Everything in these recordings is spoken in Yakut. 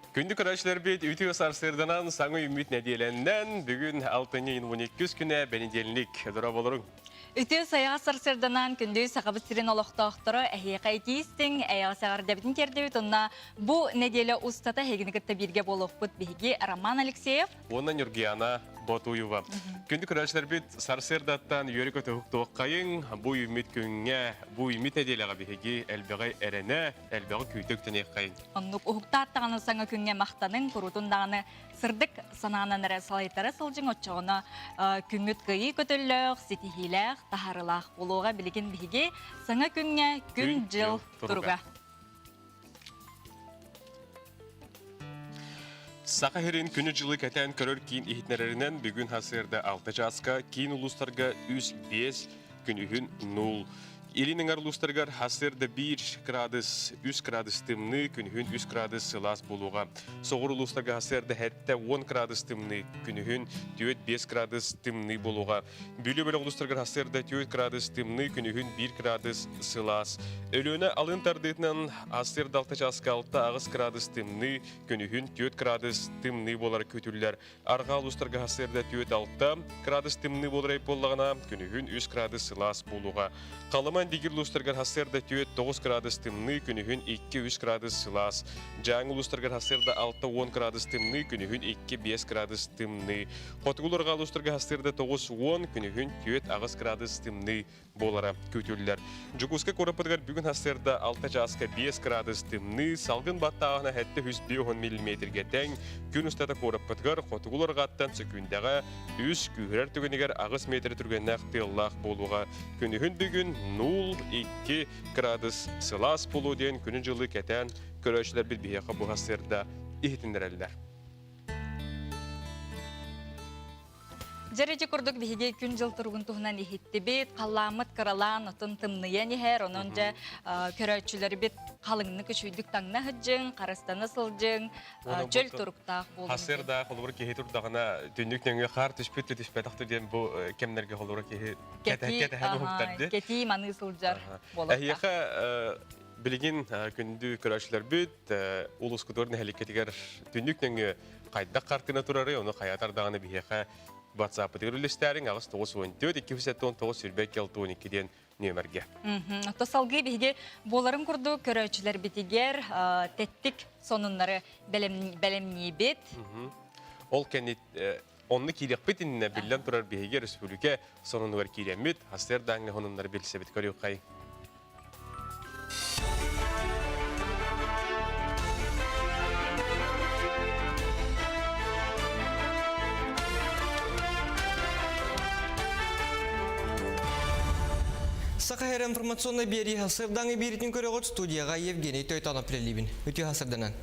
Күндү көрөөччүлэрбит, үтүө сарсыарданан саҥа үүммүт нэдиэлэннэн бүгүн алтынньы ыйын 12 күнэ бэнидиэнньик. Дорооболоруҥ. Үтүө сайаҕас сарсыарданан күндү Сахабыт сирин олохтоохторо эһиэхэ итиистиҥ, эйэҕэс эҕэрдэбитин тиэрдэбит уонна бу нэдиэлэ устата эһигини кытта бииргэ буолуохпут биһиги Роман Алексеев уонна Ньургуяна Ботуева. Күндү көрөөччүлэрбит, сарсыардаттан үөрү-көтөһүк туоххайыҥ, бу үүммүт күҥҥэ, бу үүммүт нэдиэлэҕэ биһиги элбэҕи эрэнэ, элбэҕи күүтэ үктэниэххэйиҥ. Оннук уһуктаат даҕаны саҥа күҥҥэ махтаныҥ, куруутун даҕаны сырдык санаанан эрэ салайтара сылдьыҥ, оччоҕуна күҥҥүт кыайыы көтөллөөх, ситиһиилээх, таһаарыылаах буолуоҕа. Билигин биһиги саҥа күҥҥэ күн-дьыл туруга. Саха сирин күнү-дьылы кэтээн көрөр киин иһитиннэрэринэн бүгүн сарсыарда 6 чааска киин улуустарга 3-5, күнүһүн 0. Илин эҥэр улуустарыгар сарсыарда 1 градус, 3 градус тымныы, күнүһүн 3 градус сылаас буолуоҕа. Соҕуруу улуустарга сарсыарда 7-10 градус тымныы, күнүһүн 4-5 градус тымныы буолуоҕа. Бүлүү бөлөх улуустарыгар сарсыарда 4 градус тымныы, күнүһүн 1 градус сылаас. Өлүөнэ алын тардыытынан сарсыарда 6 чааска 6-8 градус тымныы, күнүһүн 4 градус тымныы буолара күүтүллэр. Арҕаа улуустарга сарсыарда 4-6 градус тымныы буолар буоллаҕына, күнүһүн 3 градус сылаас буолуоҕа. Халыма Индигир улуустарыгар сарсыарда 4-9 градус тымныы, күнүһүн 2-3 градус сылаас. Дьааҥы улуустарыгар сарсыарда 6-10 градус тымныы, күнүһүн 2-5 градус тымныы. Хотугу арҕаа улуустарга сарсыарда 9-10, күнүһүн 4-8 градус тымныы буолара күүтүллэр. Дьокуускай куораппытыгар бүгүн сарсыарда 6 чааска 5 градус тымныы, салгын баттааһына 750 миллиметргэ тэҥ, күн устата куораппытыгар хотугу арҕааттан сөкүүндэҕэ 3, күүһүрэр түгэнигэр 8 метр түргэннээх тыаллаах буолуоҕа. Күнүһүн бүгүн 0-2 градус сылаас буолуо диэн күнү-дьылы кэтээн көрөөччүлэрбит биһиэхэ бу сарсыарда иһитиннэрэллэр. Дьэр ити курдук биһиги күн-дьыл туругун туһунан иһиттибит, халлааммыт кыралаан, отун тымныйан иһэр, онон дьэ көрөөччүлэрбит халыҥнык үчүйдүк таҥна сылдьыҥ, харыстана сылдьыҥ, чөл туруктаах буолуҥ. Хасыардаах холобур киһи турдаҕына түннүк нөҥүө хаар түспүт түспэтэх диэн бу кэмнэргэ холобура киһи кэтэһэн уһуктар Кэтии маныы сылдьар буолуохтаах. Эһиэхэ билигин күндү көрөөччүлэрбит улуускутугар нэһилиэккитигэр түннүк нөҥүө хайдах хартыына турарый, ону хайатар даҕаны биһиэхэ WhatsApp-ытыгар үллэстээриҥ 8 94 279 22 62 диэн нүөмэргэ. Отто салгыы биһиги буоларын курдук көрөөччүлэрбитигэр тэттик сонуннары бэлэмниибит. Ол кэннит онно киириэхпит иннинэ биллэн турар биһиги республика сонунугар киирэммит, астыар дааҥҥа сонуннары билсэбит көрүөххэй. Саха Эр информационнай биэрии сырдаҥы биэритин көрөҕүт студияҕа Евгений Тойтонов үлэлиибин. Үтүө сырданан.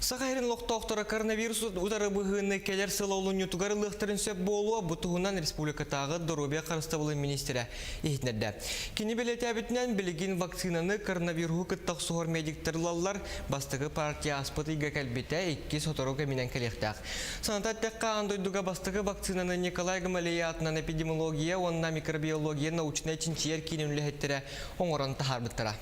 Саха Сирин олохтоохторо коронавирус утары быһыыны кэлэр сыл олунньутугар ылыахтарын сөп буолуо, бу туһунан республикатааҕы доруобуйа харыстабылын министрэ иһитиннэрдэ. Кини бэлиэтээбитинэн, билигин вакцинаны коронавируһу кытта охсуһар медиктэр ылаллар. Бастакы партия ааспыт ыйга кэлбитэ, икки сотору кэминэн кэлиэхтээх. Саната эттэххэ, аан дойдуга бастакы вакцинаны Николай Гамалея аатынан эпидемиология уонна микробиология научнай чинчийэр киинин үлэһиттэрэ оҥорон таһаарбыттара.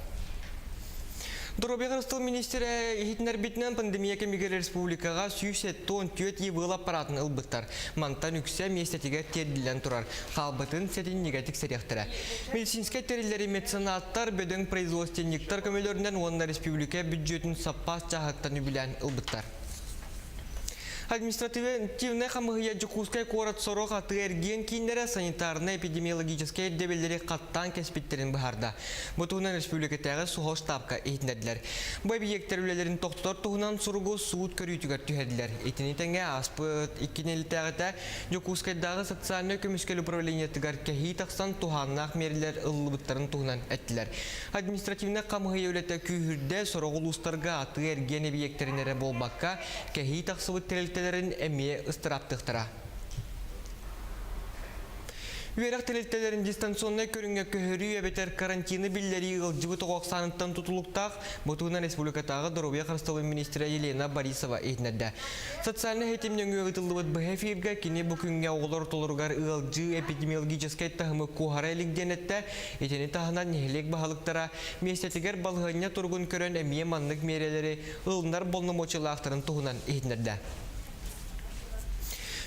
Доруобуйа харыстабыл министрэ иһитиннэрбитинэн пандемия кэмигэр республикаҕа 174 ИВЛ аппаратын ылбыттар. Мантан үксэ миэстэтигэр тиэрдиллэн турар. Хаалбытын сэтинньигэ тиксэриэхтэрэ. Медицинскэй тэриллэри меценаттар, бөдөҥ производственниктар көмөлөрүнэн уонна республика бүддьүөтүн саппаас чааһыттан үбүлээн ылбыттар. Административнай хамыыһыйа Дьокуускай куорат сорох атыы-эргиэн кииннэрэ санитарнай-эпидемиологическай ирдэбиллэри хаттаан кэспиттэрин быһаарда. Бу туһунан республикатааҕы суһал штабка иһитиннэрдилэр. Бу эбийиэктэр үлэлэрин тохтотор туһунан суругу суут көрүүтүгэр түһэрдилэр. Итини тэҥэ ааспыт икки нэдиэлэтээҕитэ Дьокуускайдааҕы социальнай көмүскэл управлениетыгар кэһии тахсан туһааннаах миэрэлэр ылыллыбыттарын туһунан эттилэр. Административнай хамыыһыйа үлэтэ күүһүрдэ, сорох улуустарга атыы-эргиэн эбийиэктэрин эрэ буолбакка, кэһии тахсыбыт тэрилтэлэрин эмиэ ыстырааптыахтара. Үөрэх тэрилтэлэрин дистанционнай көрүҥҥэ көһөрүү эбэтэр карантины биллэрии ыалдьыбыт оҕо ахсааныттан тутулуктаах, бу туһунан республикатааҕы доруобуйа харыстабылын министрэ Елена Борисова иһитиннэрдэ. Социальнай ситим нөҥүө ыытыллыбыт быһа эфиргэ кини бу күҥҥэ оҕолор ортолоругар ыалдьыы эпидемиологическай таһымы куоһара илик диэн эттэ. Итини таһынан нэһилиэк баһылыктара миэстэтигэр балаһыанньа туругун көрөн эмиэ маннык миэрэлэри ылынар боломуочуйалаахтарын туһунан иһитиннэрдэ.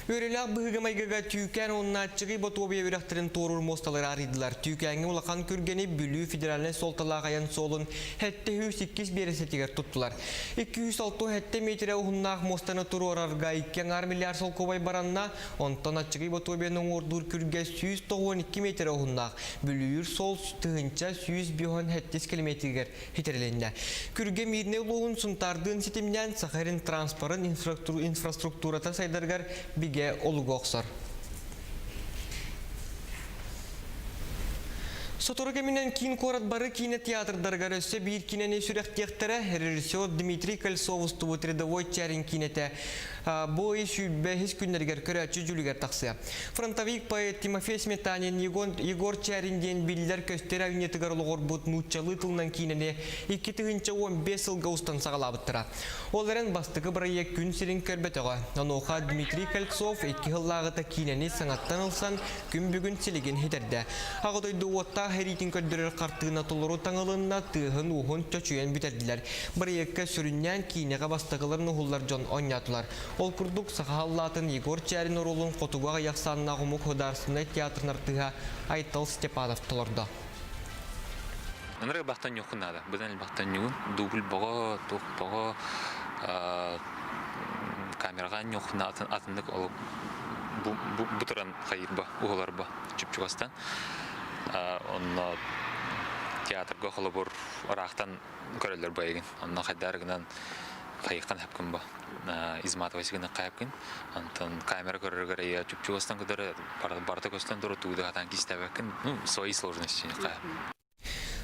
Үөрүүлээх быһыыга-майгыга Түүкээн уонна Аччыгый Ботуобуйа үрэхтэрин туоруур муосталары арыйдылар. Түүкээҥҥэ улахан күргэни Бүлүү федеральнай суолталаах айан суолун 702 биэрэстэтигэр туттулар. 267 миэтэрэ уһуннаах муостаны туруорарга икки аҥаар миллиард солкуобай баранна, онтон Аччыгый Ботуобуйаны уҥуордуур күргэ 192 миэтэрэ уһуннаах Бүлүүр суол 1157 километригэр хитэрилиннэ. Күргэ Миирнэй улууһун Сунтаардыын ситимнээн Саха сирин транспорын инфраструктурата сайдарыгар бигэ олугу охсор. Сотору кэминэн киин куорат бары киинэ театрдарыгар өссө биир киинэни сүрэхтиэхтэрэ. Режиссер Дмитрий Кольцов устубут рядовой Чарин киинэтэ бу ый сүүрбэһис күннэригэр көрөөччү дьүүлүгэр тахсыа. Фронтовик поэт Тимофей Сметанин Егор Чарин диэн биллэр-көстөр айымньытыгар олоҕурбут нууччалыы тылынан киинэни 2015 сылга устан саҕалаабыттара. Ол эрэн бастакы бырайыак күн сирин көрбөтөҕө. Онуоха Дмитрий Кольцов икки сыллааҕыта киинэни саҥаттан ылсан күн бүгүн силигин ситэрдэ. Аҕа дойду уоттаах сэриитин көрдөрөр хартыына толору таҥылынна, тыаһын-ууһун чочуйан бүтэрдилэр. Бырайыакка сүрүннээн киинэҕэ бастакыларын уһуллар дьон оонньоотулар. Ол курдук, саха халлаатын Егор Чээрин оруолун хотугу аҕыйах ахсааннаах омук художественнай театрын артыыһа Айтал Степанов толордо. Ынырык бахтан ньуоххун наада. Быдан элбэхтэн ньугун. Дубль боҕо, туох боҕо, камераҕа ньуоххун атыннык ол бу туран хайыырба, уһуларба чупчугастан. Онно театрга холобур ыраахтан көрөллөр байыгын. Онно хайдаар гынан хайыххан хапкын ба. Изматовай сигынан хайапкын. Онтон камера көрөргөр эйэ чупчугастан көтөр барыта көстөн туру тууда хатан кистээбэккин. Ну, свои сложности.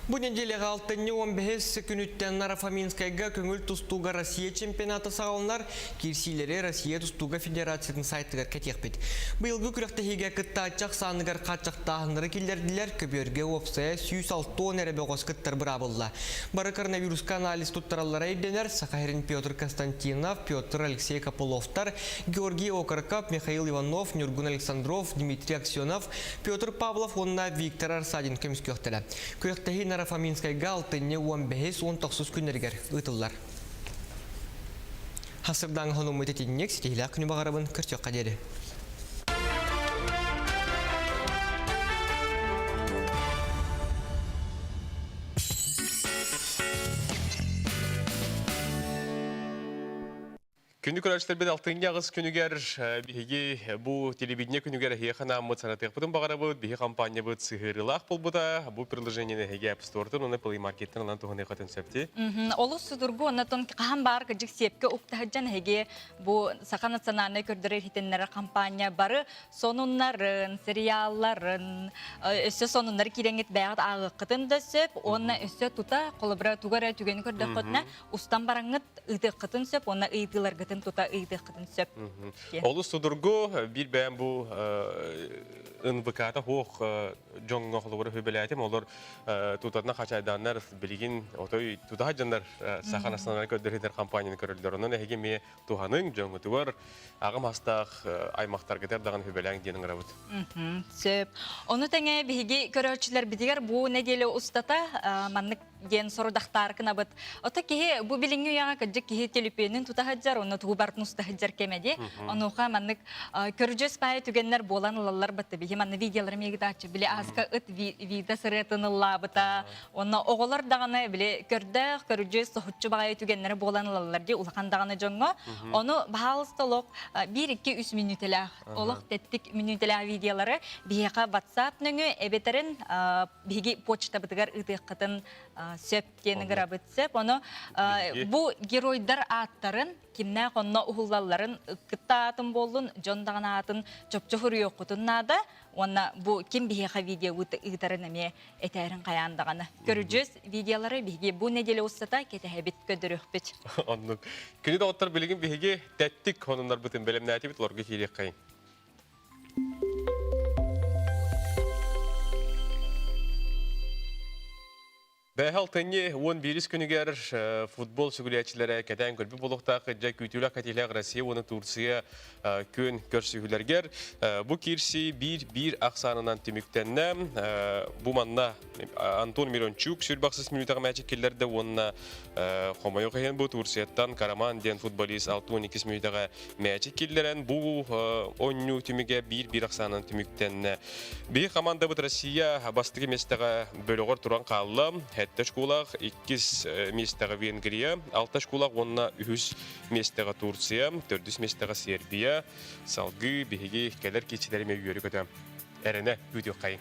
Бу неделяҕа алтынньы 15 күнүттэн Нарафаминскайга көҥүл тустууга Россия чемпионата саҕаланар. Киирсиилэри Россия тустууга федерациятын сайтыгар кэтиэхпит. Быйылгы күрэхтэһиигэ кыттааччы ахсааныгар хааччахтааһыннары киллэрдилэр. Көбүөргэ уопсайа 160 эрэ бөҕөс кыттар быраабылла. Бары коронавируска анализ туттараллара ирдэнэр. Саха сирин Петр Константинов, Петр Алексей Копыловтар, Георгий Окороков, Михаил Иванов, Ньургун Александров, Дмитрий Аксенов, Петр Павлов уонна Виктор Арсадин көмүскүөхтэрэ. Күрэхтэһии Нарафаминскайга алтынньы 15-19 күннэригэр ыытыллар. Хасырдаҥ хонуммут итинник ситиһилээх күнү баҕарабын көрсүөххэ диэри. Күндү көрөөччүлэрбит алтынньы аҕыс күнүгэр биһиги бу телевидение күнүгэр эһиэхэ анааммыт санатыахпытын баҕарабыт. Биһи компаниябыт сыһыарыылаах буолбута. Бу приложениены эһиги App Store-тан уонна Play Market-тан ылан туһаныаххытын сөп Олус судургу, оннотон хаһан баар кырдьык сиэпкэ уктаһыдьан эһиги бу Саха национальнай көрдөрөр иһитиннэрэр компания бары сонуннарын, сериалларын, өссө сонуннары киирэҥҥит бэйэҕит ааҕыаххытын да сөп уонна өссө тута холобура тугу эрэ түгэни көрдөххүтүнэ устан бараҥҥыт ыытыаххытын сөп уонна ыйытыыларгытын тута ыйытыаххытын сөп. Олус судургу биир бэйэм бу НВК-та хуох дьоҥҥо холобура хүбэлээтим олор тутатына хачайдааннар билигин отой тутаха дьоннор Саха национальнай көрдөрүүтэр компанияны көрөллөр. Онон эһиги эмиэ туһаныҥ дьоҥҥутугар аҕам астаах аймахтаргытыгар даҕаны хүбэлээҥ диэн ыҥырабыт. Сөп. Ону тэҥэ биһиги көрөөччүлэрбитигэр бу нэдиэлэ устата маннык диэн сорудахтаар гынабыт. Ото киһи бу билиҥҥи үйэҕэ кырдьык киһи төлөпүөнүн тута сылдьар, онно тугу барытын уста сылдьар кэмэ дии. Онуоха маннык көрдьүөс баайы түгэннэр буолан ылаллар батта биһи манна видеолары миэгитааччы били ааска ыт вида сырыатын ыллаабыта. Онно оҕолор даҕаны били көрдөөх, көрдьүөс соһуччу баҕайы түгэннэрэ буолан ылаллар дии улахан даҕаны дьоҥҥо. Ону баһаалыста олох 1-2-3 мүнүүтэлээх олох тэттик мүнүүтэлээх видеолары биһиэхэ WhatsApp нөҥүө эбэтэрин биһиги почтабытыгар ыытыаххытын сөп диэн ыҥырабыт сөп. Ону бу геройдар ааттарын кимнээх онно уһуллалларын кытта аатын буоллун, дьон даҕаны аатын чопчу суруйуоххутун наада. Уонна бу ким биһиэхэ видео ыытарын эмиэ этээрин хайаан даҕаны. Көрүдьүөс видеолары биһиги бу неделя устата кэтэһэбит, көрдөрүөхпүт. Оннук. Күнү доҕоттор билигин биһиги тэттик хонуннарбытын бэлэмнээтибит, олорго киириэххэйин. Бэһ алтынньы 11 күнүгэр футбол сүгүрүйээччилэрэ кэтээн көрбүт буолуохтаах дьэ күүтүүлээх кэтиилээх Россия уонна Турция күөн көрсүһүүлэргэр бу киирсии биир-биир ахсаанынан түмүктэннэ. Бу манна Антон Мирончук 106 мүнүүтэҕэ мээчик киллэрдэ уонна хомойуох иһин бу Турцияттан Караман диэн футболист 62 мүнүүтэҕэ мээчик киллэрэн бу оонньуу түмүгэ биир-биир ахсаанынан түмүктэннэ. Биһи командабыт Россия бастакы миэстэҕэ бөлөҕөр туран хаалла. Сэттэ очколаах, иккис миэстэҕэ Венгрия, алта очколаах уонна үһүс миэстэҕэ Турция, төрдүс миэстэҕэ Сербия. Салгыы биһиги кэлэр киирсилэри үөрэ-көтө эрэнэ күүтүөххэйиҥ.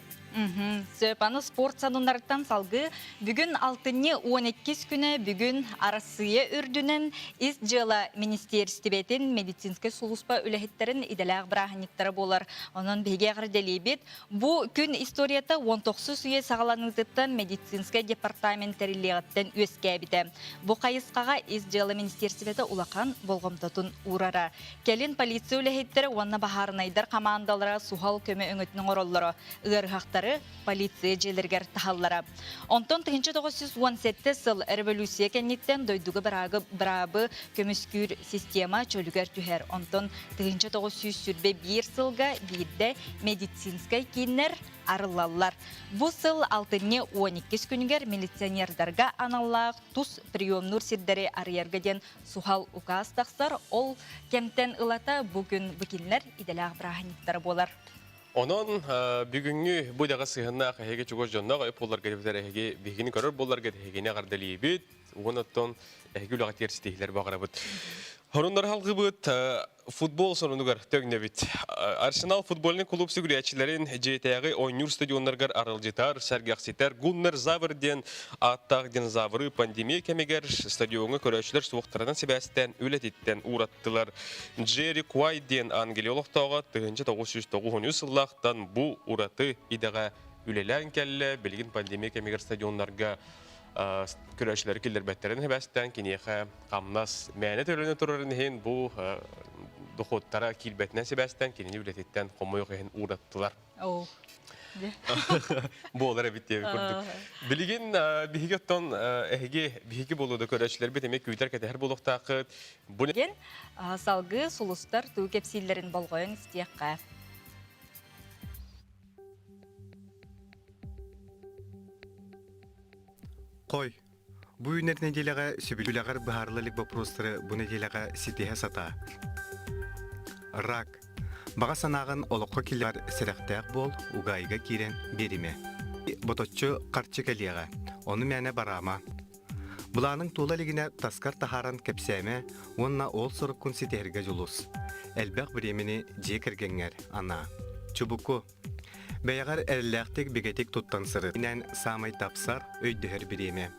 Сөп, аны спорт сонуннарыттан салгыы бүгүн алтынньы 12 күнэ бүгүн Арассыыйа үрдүнэн Ис дьыала министиэристибэтин медицинскэй сулууспа үлэһиттэрин идэлээх бырааһынньыктара буолар. Онон биһиги эҕэрдэлиибит. Бу күн историята 19 үйэ саҕаланыытыттан медицинскэй департамент тэриллиэҕиттэн үөскээбитэ. Бу хайысхаҕа Ис дьыала министиэристибэтэ улахан болҕомтотун уурара. Кэлин полиция үлэһиттэрэ уонна баһаарынайдар хамаандалара суһал көмө өҥөтүн оҥороллоро, ыарыһахтары полиция дьиэлэригэр таһаллара. Онтон 1917 сыл революция кэнниттэн дойдуга быраабы көмүскүүр система чөлүгэр түһэр. Онтон 1921 сылга биирдэ медицинскэй кииннэр арыллаллар. Бу сыл алтынньы 12 күнүгэр милиционердарга аналлаах тус приемнуур сирдэри арыйарга диэн суһал укаас тахсар. Ол кэмтэн ылата бу күн бу кинилэр идэлээх бырааһынньыктара буолар. Онон бүгүҥҥү бу идэҕэ сыһыаннаах эһиги чугас дьонноох өп буоларга эбэтэр эһиги биһигини көрөр буоларга эһигини эҕэрдэлиибит уонна оттон эһиги үлэҕэ тиэрситиһилэр баҕарабыт. Хоруннары халгыбыт футбол сонунугар төҥнөбүт. Арсенал футбольный клуб сүгүрүйээччилэрин дьиэтээҕи оонньуур стадионнарыгар аралдьытар, сэргэхситэр Гуннер Завр диэн ааттаах динозавры пандемия кэмигэр стадиоҥҥа көрөөччүлэр суохтарынан сибээстээн үлэтиттэн уураттылар. Джерри Куай диэн Англия олохтооҕо 1993 сыллаахтан бу ураты идэҕэ үлэлээн кэллэ. Билигин пандемия кэмигэр стадионнарга көрөөччүлэри киллэрбэттэрин сибээстээн киниэхэ хамнас мээнэ төлөнө турарын иһин бу дохуоттара киирбэтинэн сибээстээн кинини үлэтиттэн хомойуох иһин уураттылар. Буолар эбит диэбит курдук. Билигин биһиги оттон эһиги биһиги буолуо да көрөөччүлэрбит эмиэ күүтэр кэтэһэр буолуохтааххыт. Бу Диэн салгыы сулустар туу кэпсииллэрин болҕойон истиэххэ. Хой, бу үүнэр нэдиэлэҕэ сөбүлэҕэр быһаарыла илик боппуруостары бу нэдиэлэҕэ ситиһэ сатаа. Рак. Баҕа санааҕын олоххо киллэр сэрэхтээх буол, угаайыга киирэн биэримэ. Боточчу харчы кэлиэҕэ, ону мээнэ бараама. Былааныҥ туола илигинэ таскар таһааран кэпсээмэ уонна ол соруккун ситиһэргэ дьулус. Элбэх бириэмэни дьиэ кэргэҥҥэр анаа. Чубуку. Бэйэҕэр эрэллээхтик бигэтик туттан сырыт. Инэн саамай тапсар, өйдөһөр бириэмэ.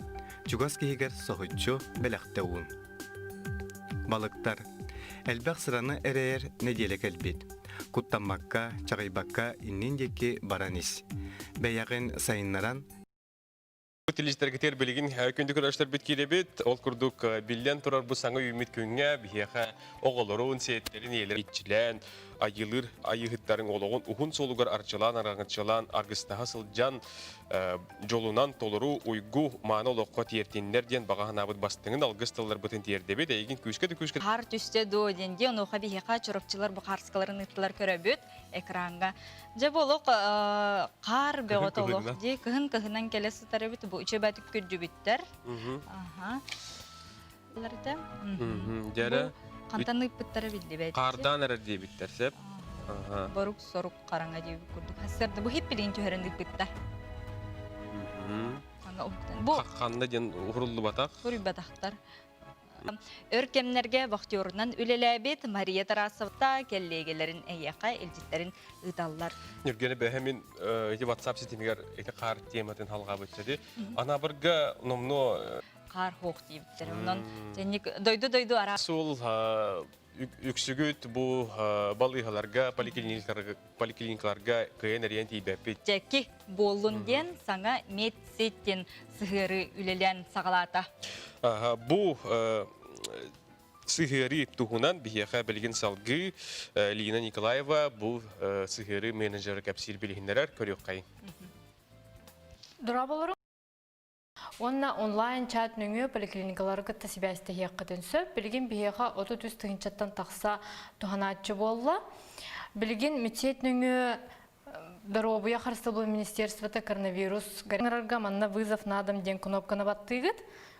Чугас киһигэр соһуччу бэлэхтэ уун. Балыктар. Элбэх сыраны эрэйэр нэдиэлэ кэлбит. Куттаммакка, чаҕыйбакка иннин диэки баран ис. Бэйэҕин сайыннаран Телевизоргытыгар билигин күндү көрөөччүлэрбит киирэбит. Ол курдук биллэн турар бу саҥа үүммүт күҥҥэ биһиэхэ оҕолорун, сиэттэрин, ийэлэрин иччилээн, айыылыыр айыыһыттарын олоҕун уһун суолугар арчылаан, араҥаччылаан, аргыстаһа сылдьан дьолунан толору уйгу мааны олоххо тиэртиннэр диэн баҕа санаабыт бастыҥын алгыс тылларбытын тиэрдэбит. Эйигин күүскэ да күүскэ Хаар түстэ дуо диэн дии онуоха биһиэхэ чурапчылар бу хаарскаларын ыыттылар көрөбүт экраҥҥа. Дьэ бу олох хаар бөҕөтө олох дии кыһын кыһынан кэлэ сытар эбит бу үчүгэй күрдьүбүттэр. Аха. Дьэрэ. Хантан ыыппыттара биллибэт. Хаардаан эрэр диэбиттэр сөп. Борук сорук хараҥа диэбит курдук. Сарда бу хиппилин түһэрэн ыыппыттар. Бу ханна диэн уһуруллубатах. Суруйбатахтар. Өр кэмнэргэ вахтерунан үлэлээбит Мария Тарасовта кэллиэгэлэрин эйиэхэ илдьиттэрин ыыталлар. Нүргэни бэһэ мин ити WhatsApp ситимигэр ити хаар тематын халҕаабытча ди. Анабырга номно хаар хоох диэбиттэр. Онон дьэнник дойду-дойду араас Суол үксүгүт бу балыыһаларга, поликлиникаларга кыайан эрийэн тиийбэппит. Дьэки буоллун диэн саҥа медсетин сыһыары үлэлээн саҕалаата. Бу сыһыарыы туһунан биһиэхэ билигин салгыы Лина Николаева бу сыһыарыы менеджеры кэпсиир билиһиннэрэр көрүөххэйиҥ. Дорооболорум. Уонна онлайн-чат нөҥүө поликлиникалары кытта сибээстэһиэххитин сөп. Билигин биһиэхэ 33 тыһыынчаттан тахса туһанааччы буолла. Билигин медсеть нөҥүө Доруобуйа харыстабылын министерствота коронавирус ыҥырарга манна вызов на дом диэн кнопканы баттыыгыт.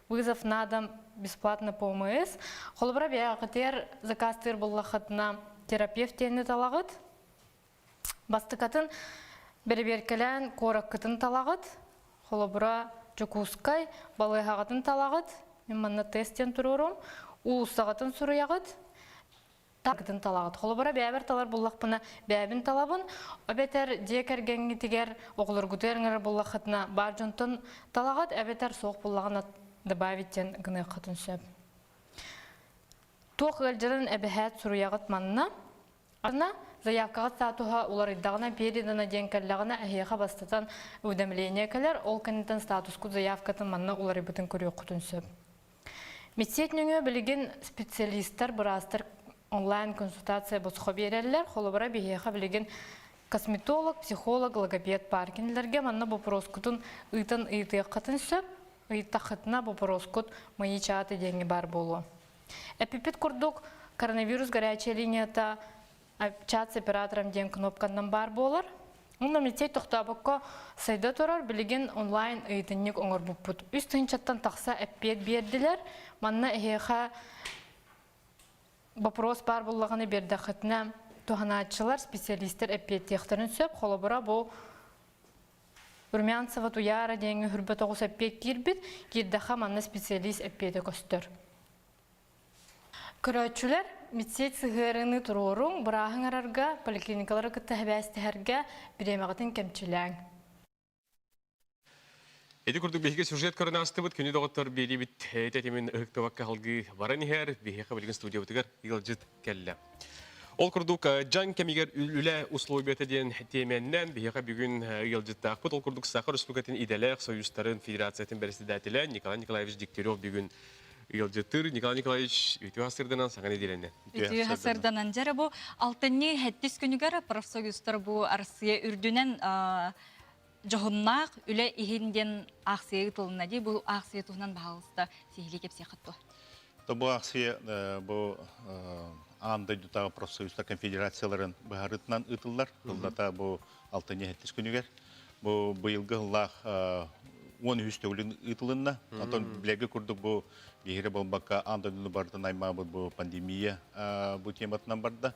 Вызов на дом бесплатно по ОМС. Холобура бэйэҕитигэр заказтыыр буоллаххытына терапевт диэни талаҕыт. Бастакатын бэрэбиэркэлээн куораккытын талаҕыт. Холобура, Дьокуускай балыыһаҕытын талаҕыт. Мин манна тест диэн туруорум. Уулуссаҕытын суруйаҕыт. Тагытын талаҕыт. Холобура, бэйэбэр талар буллахпына, бэйэбин талабын. Эбэтэр дьиэ кэргэҥҥитигэр, оҕолоргутугар ыҥырар буллаххытына, баар дьонтон талаҕыт, эбэтэр суох буллаҕына добавить диэн гыныаххытын сөп. Туох ыалдьарын эбэһээт суруйаҕыт манна. Ана заявкаҕыт статуһа уларыйдаҕына передано диэн кэллэҕинэ эһиэхэ бастатан уведомление кэлэр, ол кэнниттэн статускут заявкатын манна уларыйбытын көрүөххүтүн сөп. Медсеть нөҥүө билигин специалистар, быраастар онлайн-консультация босхо биэрэллэр. Холобура, биһиэхэ билигин косметолог, психолог, логопед баар. Кинилэргэ манна боппуруоскутун ыытан ыйытыаххытын сөп. Ыйыттаххытына боппуруоскут мои чаты диэҥҥэ баар буолуо. Эппиппит курдук, коронавирус горячая линията чат с оператором диэн кнопканнан баар буолар. Онно лицей тохтообокко сайда турар, билигин онлайн ыйытынньык оҥорбуппут. Үс тыһыынчаттан тахса эппиэт биэрдилэр. Манна эһиэхэ вопрос баар буоллаҕына биэрдэххитинэ туһанааччылар, специалистэр эппиэттиэхтэрин сөп. Холобура, бу Румянцева Туйаара диэҥҥэ хүрбэ тоҕус эппиэт киирбит, киирдэххэ манна специалист эппиэтэ көстөр. Көрөөччүлэр медсеть сыһыарыыны туруоруҥ, бырааһы ыҥырарга, поликлиникалары кытта сибээстэһэргэ бириэмэҕитин кэмчилээҥ. Ити курдук биһиги сюжет көрөн аастыбыт. Күнү доҕоттор биэриибит тэтимин ыһыктыбакка салгыы баран иһэр. Биһиэхэ билигин студиябытыгар ыалдьыт кэллэ. Ол курдук дьаҥ кэмигэр үлэ условията диэн тиэмэннэн биһиэхэ бүгүн ыалдьыттаахпыт. Ол курдук Саха Республикатын идэлээх союзтарын федерациятын бэрэссэдээтэлэ Николай Николаевич Дегтярев бүгүн ыалдьыттыыр. Николай Николаевич, үтүө сырданан саҥа нэдиэлэннэ. Үтүө сырданан. Дьэ бу алтынньы сэттис күнүгэр профсоюзтар бу Арассыыйа үрдүнэн дьоһуннаах үлэ иһин диэн аахсыйа ыытылынна дии. Бу аахсыйа туһунан баһаалыста сиһилии кэпсиэххит дуо? Бу аахсыйа бу аан дойдутааҕы профсоюзтар конфедерацияларын быһаарыытынан ыытыллар. Тыллата бу алтынньы сэттис күнүгэр. Бу быйылгы сыллаах 13 төгүлүн ыытылынна. Онтон билэргэ курдук бу биһири буолбакка аан дойдуну барытын аймаабыт бу пандемия бу тематынан барда.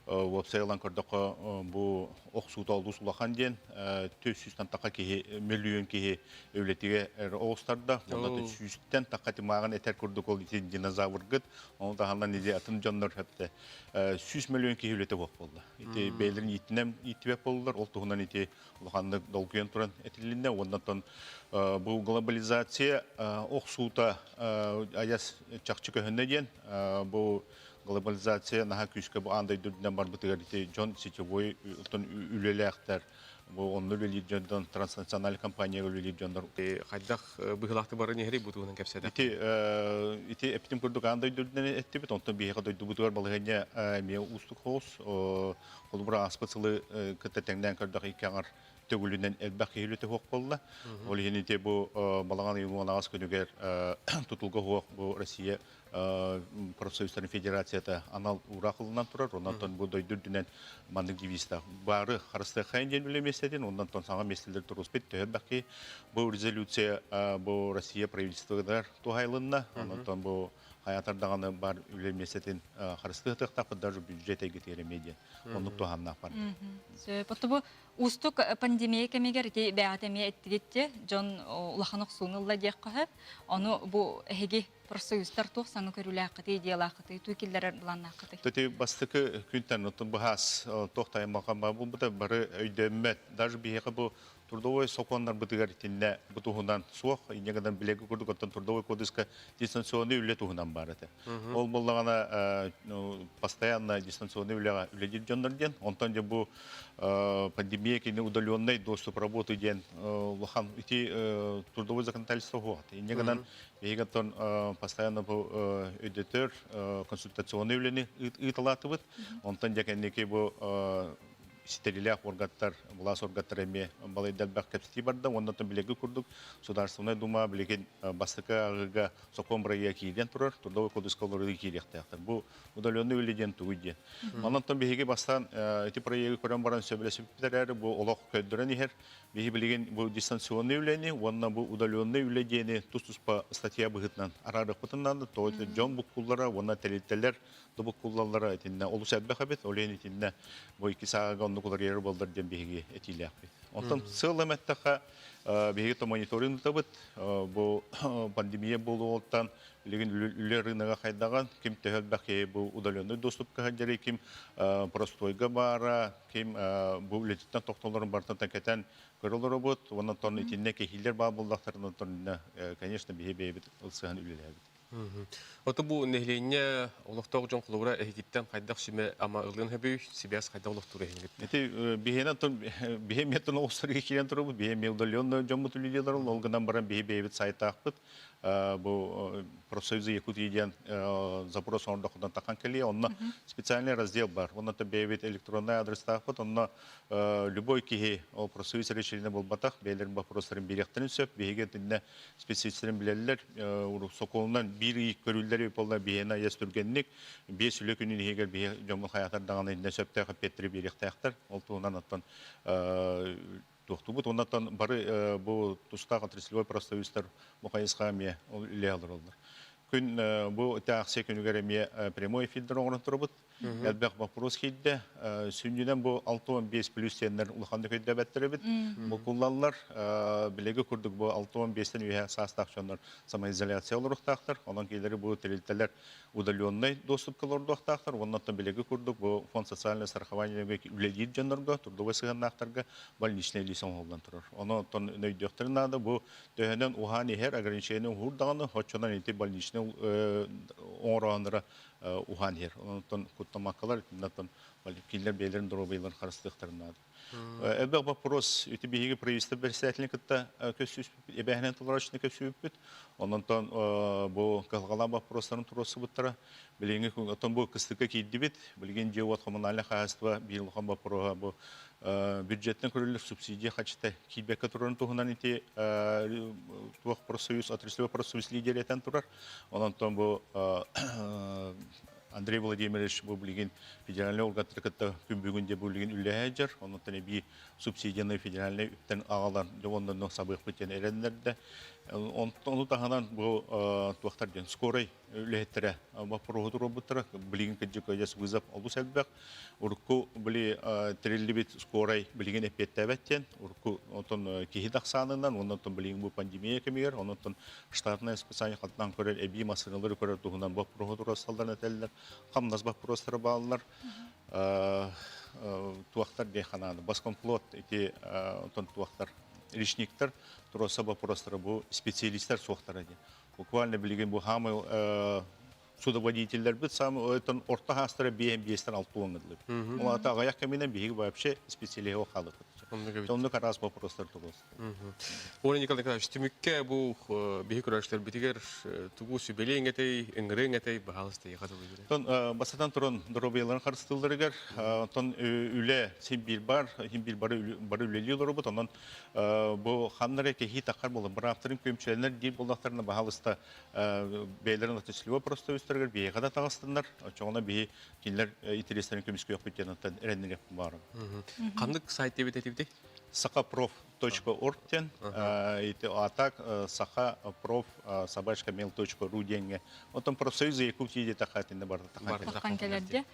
Уопсай ылан көрдөххө бу охсуута олус улахан диэн 400-тан таха киһи мөлүйүөн киһи үлэтигэр оҕустарда. Онно сүүстэн таха тимааҕын этэр курдук ол ити динозавргыт. Ону таһынан или атын дьоннор хэпте 100 миллион киһи үлэтэ буох буолла. Ити бэйэлэрин ииттинэн ииттибэт буоллулар. Ол туһунан ити улаханнык долгуйан туран этилиннэ. Уоннан бу глобализация охсуута айас чахчы көһүннэ диэн бу глобализация наһаа күүскэ бу аан дойду үрдүнэн барбытыгар ити дьон сетевой оттон үлэлээхтэр бу онно үлэлиир дьонтон транснациональный компанияга үлэлиир дьоннор хайдах быһыылаахтык баран иһэрий бу туһунан кэпсэтэ ити ити эпитим курдук аан дойду үрдүнэн эттибит онтон биһиэхэ дойдубутугар балаһыанньа эмиэ уустук соҕус холобура ааспыт сылы кытта тэҥнээн көрдөх икки аҥар төгүлүнэн элбэх киһи үлэтэ суох буолла. Ол иһин ити бу балаҕан ыйын уон күнүгэр тутулга суох бу Россия профсоюзтарын федерацията анал уураах ылынан турар. Онон бу дойду үрдүнэн маннык девизтаах бары харыстыаххайын диэн үлэ миэстэтин, онон саҥа миэстэлэр туруспит төһө элбэх киһи бу резолюция бу Россия правительствотыгар туһайылынна. Онон бу хайатар даҕаны бар үлэ миэстэтин харыстыахтаахпыт даже бюджет эйгэтигэр эмиэ диэн оннук туһааннаах бар. Сөп. Бу уустук пандемия кэмигэр ити бэйэҕит эмиэ эттигит дьон улахан охсууну ылла диэххэ сөп. Ону бу эһиги профсоюзтар туох саҥа көрүүлээххитий, идеялааххытый, туу киллэрэр былааннааххытый? Ити бастакы күнтэн оттон быһаас туох тайымалҕан буолбута бары өйдөммөт. Даже биһиэхэ бу трудовой сокуоннарбытыгар итиннэ бу туһунан суох. Инньэ гынан билэргэ курдук оттон трудовой кодекска дистанционный үлэ туһунан баар этэ. Ол буоллаҕына постоянно дистанционный үлэҕэ үлэлиир дьоннор диэн. Онтон дьэ бу пандемия кини удаленный доступ работы диэн улахан ити трудовой законодательство суох. Инньэ гынан биһиги оттон постоянно бу өйдөтөр консультационный үлэни ыыталаатыбыт. Онтон дьэ кэнники бу. ситэрилээх органтар, былаас органтара эмиэ балайда элбэх кэпсэтии барда. Уонна билиги курдук Судаарыстыбаннай Дума билигин бастакы ааҕыыга сокуон бырайыага киирэн турар, Трудовой кодекска олоруу киириэхтээхтэр. Бу удаленный үлэ диэн тугуй диэн. Онон биһиги бастаан ити проегы көрөн баран сөбүлэспиппит эрээри бу олох көрдөрөн иһэр. Биһи билигин бу дистанционный үлэни уонна бу удаленный үлэ диэни тус-туспа статья быһыытынан араарыахпытын наада. Тоҕо дьон буккуллара уонна тэрилтэлэр да буккуллаллара итиннэ олус элбэх эбит. Ол иһин итиннэ бу икки сааҕа оннук уларыйар буоллар диэн биһиги этиилээхпит. Онтон сыал эмэттэххэ биһиги то мониторинг ыытабыт. Бу пандемия буолуоҕуттан билигин үлэ рынога хайдаҕын, ким төһө элбэх киһи бу удаленный доступка сылдьарый, ким простойга баара, ким бу үлэтиттэн тохтолорун барытын кэтэн көрө олоробут. Уонна тон итиннэ кэһиилэр баар буоллахтарына, конечно, биһи бэйэбит ылсыһан үлэлээбит. Ото бу нэһилиэнньэ олохтоох дьон холобура эһигиттэн хайдах сүмэ ама ылыан сөбүй, сибээс хайдах олохтуур эһигит? Ити биһиэнэ тон биһи эмиэ тон оҕустарга киирэн турабыт, биһи эмиэ удаленный дьоммут үлэлиилэр ол гынан баран биһи бэйэбит сайтаахпыт бу профсоюзы Якутии диэн запрос оҥордоххутун тахан кэлиэ, онно специальный раздел бар. Онно бэйэбит электронный адрестаахпыт, онно любой киһи ол профсоюз решение буолбатах, бэйэлэрин вопростарын биэриэхтэрин сөп. Биһиги итиннэ специалистэрин билэллэр, сокуонунан биир ый көрүллэр буолла биһиэнэ айас түргэнник, биэс үлэ күнүн иһигэр биһи дьоммут хайаатар даҕаны иннэ сөптөөх эппиэттэри биэриэхтээхтэр. Ол туһунан оттон туохтуубут. Оннуттан бары бу тустаах отраслевой профсоюзтар бу хайысха эмиэ үлэ олороллор. Күн бу акция күнүгэр эмиэ прямой эфирдер оҥорон турабыт. Элбэх вопрос киирдэ. Сүнньүнэн бу 65 плюс диэннэр улаханнык өйдөөбөттөр эбит. Букуллаллар. Билиги курдук бу 65-тен үөһэ саастаах дьоннор самоизоляция олоруохтаахтар. Онон кинилэри бу тэрилтэлэр удаленный доступка олордуохтаахтар. Уонна билиги курдук бу фонд социального страхования үлэлиир дьоннорго, трудовой сыһыаннаахтарга больничный лиис оҥоһуллан турар. Ону оттон өйдүөхтэрин наада бу төһөнөн уһаан иһэр ограничение уһуур даҕаны оччонон ити больничный оҥорооннора уһаан иһэр. Онтон куттамаккалар итиннэн кинилэр бэйэлэрин доруобуйаларын харыстыахтарын наада. Элбэх вопрос ити биһиги правительство председателин кытта көссүүспүт, эбээһинэн толорооччуну көссүүппүт. Ононтон бу кыһалҕалаах вопростарын туруорсубуттара. Билиҥҥи оттон бу кыстыкка киирдибит. Билигин дьиэ-уот коммунальнай хаһаайыстыба биир улахан боппуруоһа бу бюджеттэн көрүллэр субсидия хачыта киирбэккэ турарын туһунан ити туох профсоюз, отраслевой профсоюз лидерэ этэн турар. Ононтон бу Андрей Владимирович бу билигин федеральнай органтары кытта күн бүгүн де бу билигин үлэлэһэ сылдьар. Оннуттан эбии субсидияны федеральнай үптэн аҕалан дьэ сабыахпыт диэн эрэннэрдэ. Ону таһынан бу туохтар диэн скорай үлэһиттэрэ боппуруоһу туруорбуттара. Билигин кырдьык өйдөс вызов олус элбэх. Урукку били тэриллибит скорай билигин эппиэттээбэт диэн урукку онтон киһи да ахсаанынан уонна онтон билигин бу пандемия кэмигэр онтон штатное расписание хатынан көрөр эбии массыыналары көрөр туһунан боппуруоһу туруорсалларын этэллэр. Хамнас боппуруостара бааллар. Туохтар дии ханааны баскомплот ити онтон туохтар личниктар туруорса боппуруостара бу специалистар суохтара диэн. Буквально билигин бу хаамай судоводителлэрбит саамай ойтон орто хаастара биэһин биэстэн алта уоҥҥа дылы. Ол аата аҕыйах кэминэн биһиги вообще специалиһы хаалыппыт. Оннук араас вопростар туруос. Оля Николай Николаевич, түмүккэ бу биһи көрөөччүлэрбитигэр тугу сүбэлиэҥ этэй, ыҥырыаҥ этэй, баһаалыста эйиэхэ тылы Тон бастатан туран доруобуйаларын харыстыылларыгар, онтон үлэ син биир бар, син биир бары бары үлэлии олоробут, онон бу ханна эрэ кэһии таххар буолан бырааптарын күөмчүлэнэр диир буоллахтарына баһаалыста бэйэлэрин отраслевой профсоюзтарыгар биһиэхэ да таҕыстыннар, оччоҕуна биһи кинилэр интэриэстэрин көмүскүөхпүт диэн оттон эрэннэриэхпин баҕарабын. Ханнык сайт диэбит этибитий? Сахапроф.орг диэн, ити а так сахапроф собачка mail.ru диэҥҥэ. Оттон профсоюз Якутии диэтэххэ итиннэ барыта тахан кэлэрдэ.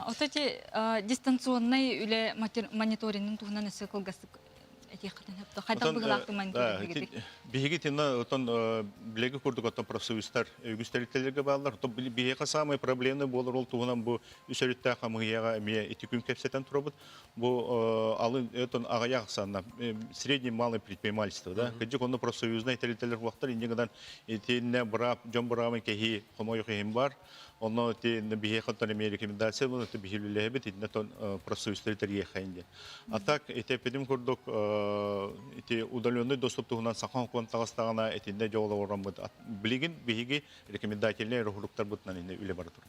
Ото ити дистанционнай үлэ мониторингын туһунан өссө кылгастык этиэххитин сөп. Хайдах быһыылаахтык мониторинг Биһиги тина отон билеги курдук оттон профсоюзтар үгүс тэрилтэлэргэ бааллар. Оттон биһиэхэ самый проблемный буолар ол туһунан бу үс өрүттээх хамыыһыйаҕа эмиэ ити күн кэпсэтэн турабыт. Бу алын отон аҕыйах ахсаанна средний малый предпринимательство да. Кырдьык онно профсоюзнай тэрилтэлэр буолуохтар инньэ гынан итиннэ быраап дьон быраабын кэһии хомойуох иһин бар. Онно ити биһиэхэ оттон эмиэ рекомендация буолан биһи үлэлэһэбит итиннэ тон профсоюзтары тэрийиэххэйин диэн. А так ити эппитим курдук ити удаленный доступ туһунан саха хонкуон таҕыстаҕына итиннэ дьоҕолоҕороммут билигин биһиги рекомендательнай уруктарбытынан инне үлэ бара турар.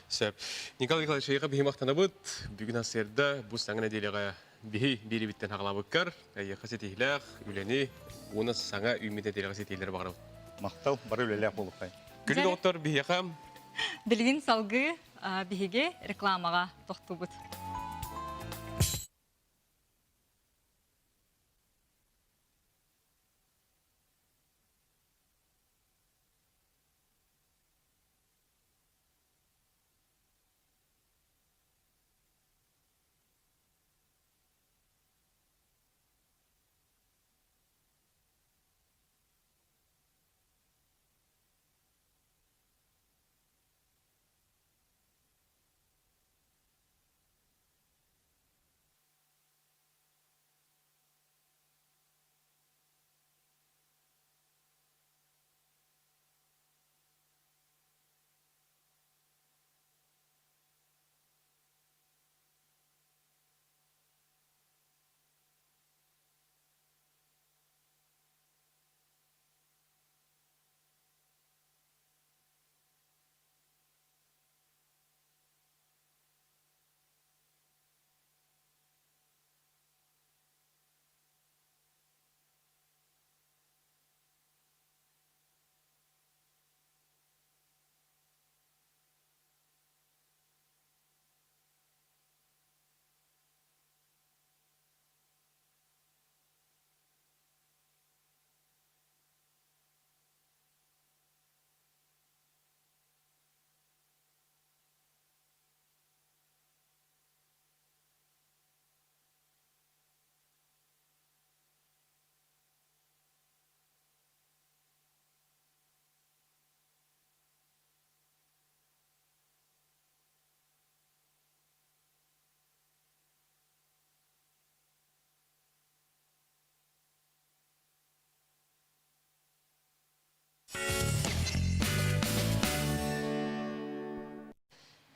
Сөп. Николай Николаевич, эйиэхэ биһи махтанабыт. Бүгүн сарсыарда бу саҥа нэдиэлэҕэ биһи биэрибиттэн хаҕалаабыккар эйиэхэ ситиһиилээх үлэни уонна саҥа үүммүт нэдиэлэҕэ ситиһиилэри баҕарабыт. Махтал, бары үлэлээх буолуоххай. Күндү доҕоттор, биһиэхэ Билигин салгыы биһиги рекламаҕа тохтуубут.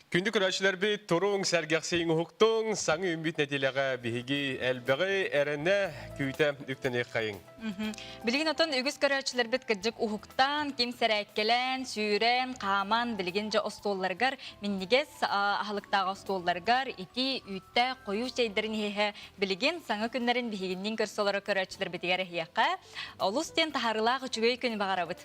Күндү көрөөччүлэрбит, туруҥ, сэргэхсийиҥ уһуктуҥ, саҥа үүммүт нэдиэлэҕэ биһиги элбэҕи эрэнэ күүтэ үктэниэххэйиҥ. Билигин отон үгүс көрөөччүлэрбит кырдьык уһуктаан, ким сэрээккэлээн, сүүрэн, хааман, билигин дьэ остуолларыгар минньигэс аһылыктаах остуолларыгар ити үүттээх хойуу чэйдэрин иһиһэ билигин саҥа күннэрин биһигинниин көрсө олоро көрөөччүлэрбитигэр эһиэхэ олус диэн таһаарыылаах үчүгэй күн баҕарабыт.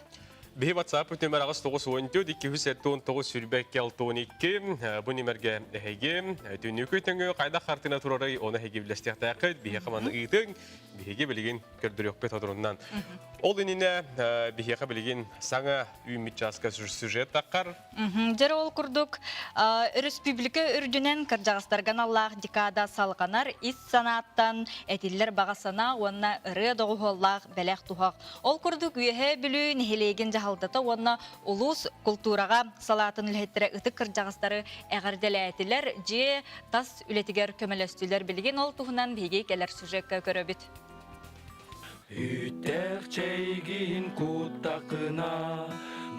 Биһи WhatsApp нөмер 894 279 22 62 бу нөмерге эһиги түннүкү төҥү хайдах хартына турарый оны эһиги билэстиэхтээххит биһиэхэ манны ыытыҥ биһиги билигин көрдөрүөхпүт одуруннан ол иннинэ биһиэхэ билигин саҥа үүммүт чааска сюжет таххар Дьэр ол курдук өрөспүүбүлүкэ үрдүнэн кырдьаҕастарга аналлаах декада салҕанар ис санааттан этиллэр баҕа санаа уонна ырыа доҕуһуоллаах бэлэх туһах. Ол курдук Үөһээ Бүлүү нэһилиэгин дьаһалтата уонна улуус култуураҕа салаатын үлэһиттэрэ ытык кырдьаҕастары эҕэрдэлээтилэр, дьиэ тас үлэтигэр көмөлөстүлэр. Билигин ол туһунан биһиги кэлэр сюжекка көрөбүт. Үүттээх чэйгин куттакына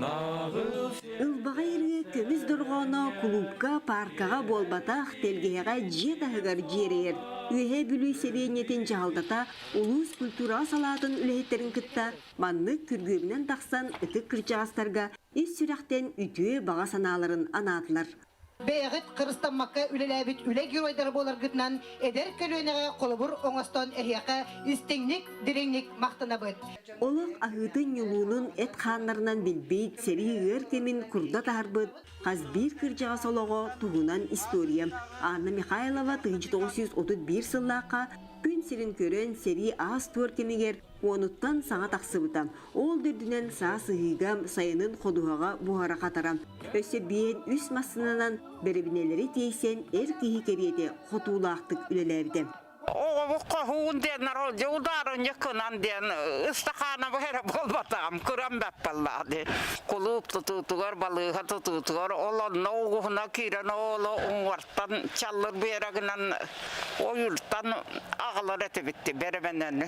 наҕыл Ылбаҕай ырыа көмүс дорҕооно кулуупка, пааркаҕа буолбатах, тэлгэһэҕэ дьиэ таһыгар дьиэрэйэр. Үөһээ Бүлүү сэлиэнньэтин дьаһалтата улуус культураҕа салаатын үлэһиттэрин кытта маннык күргүөмүнэн тахсан ытык кырдьаҕастарга ис сүрэхтэн үтүө баҕа санааларын анаатылар. Бэйэҕит кырыстаммакка үлэлээбит үлэ геройдара буоларгытынан эдэр көлүөнэҕэ холобур оҥостон эһиэхэ истиҥник, дириҥник махтанабыт. Олох аһыытын-ньулуунун эт хааннарынан билбит, сэрии ыар кэмин курда таһарбыт хас биир кырдьаҕас олоҕо туһунан история Анна Михайлова 1931 сыллаахха күн сирин көрөн сэрии аас-туор кэмигэр уонуттан саҥа тахсыбыта. Ол да үрдүнэн саас ыһыыга, сайынын ходуһаҕа буһара-хатара. Өссө биэн үс массыынанан бэрэбинэлэри тиэйсэн эр киһи кэриэтэ хотуулаахтык үлэлээбитэ. Оҕобут хоһуун диэн дьэ удаарынньык гынан диэн ыстахаанабы эрэ буолбатаҕым кырам баппаллаах дии. Кулууп тутуутугар, балыыһа тутуутугар ол онно угуһуна киирэн ооло уҥуортан чаллыр биэрэгинэн ойууртан аҕалар этибит бэрэбэнэни.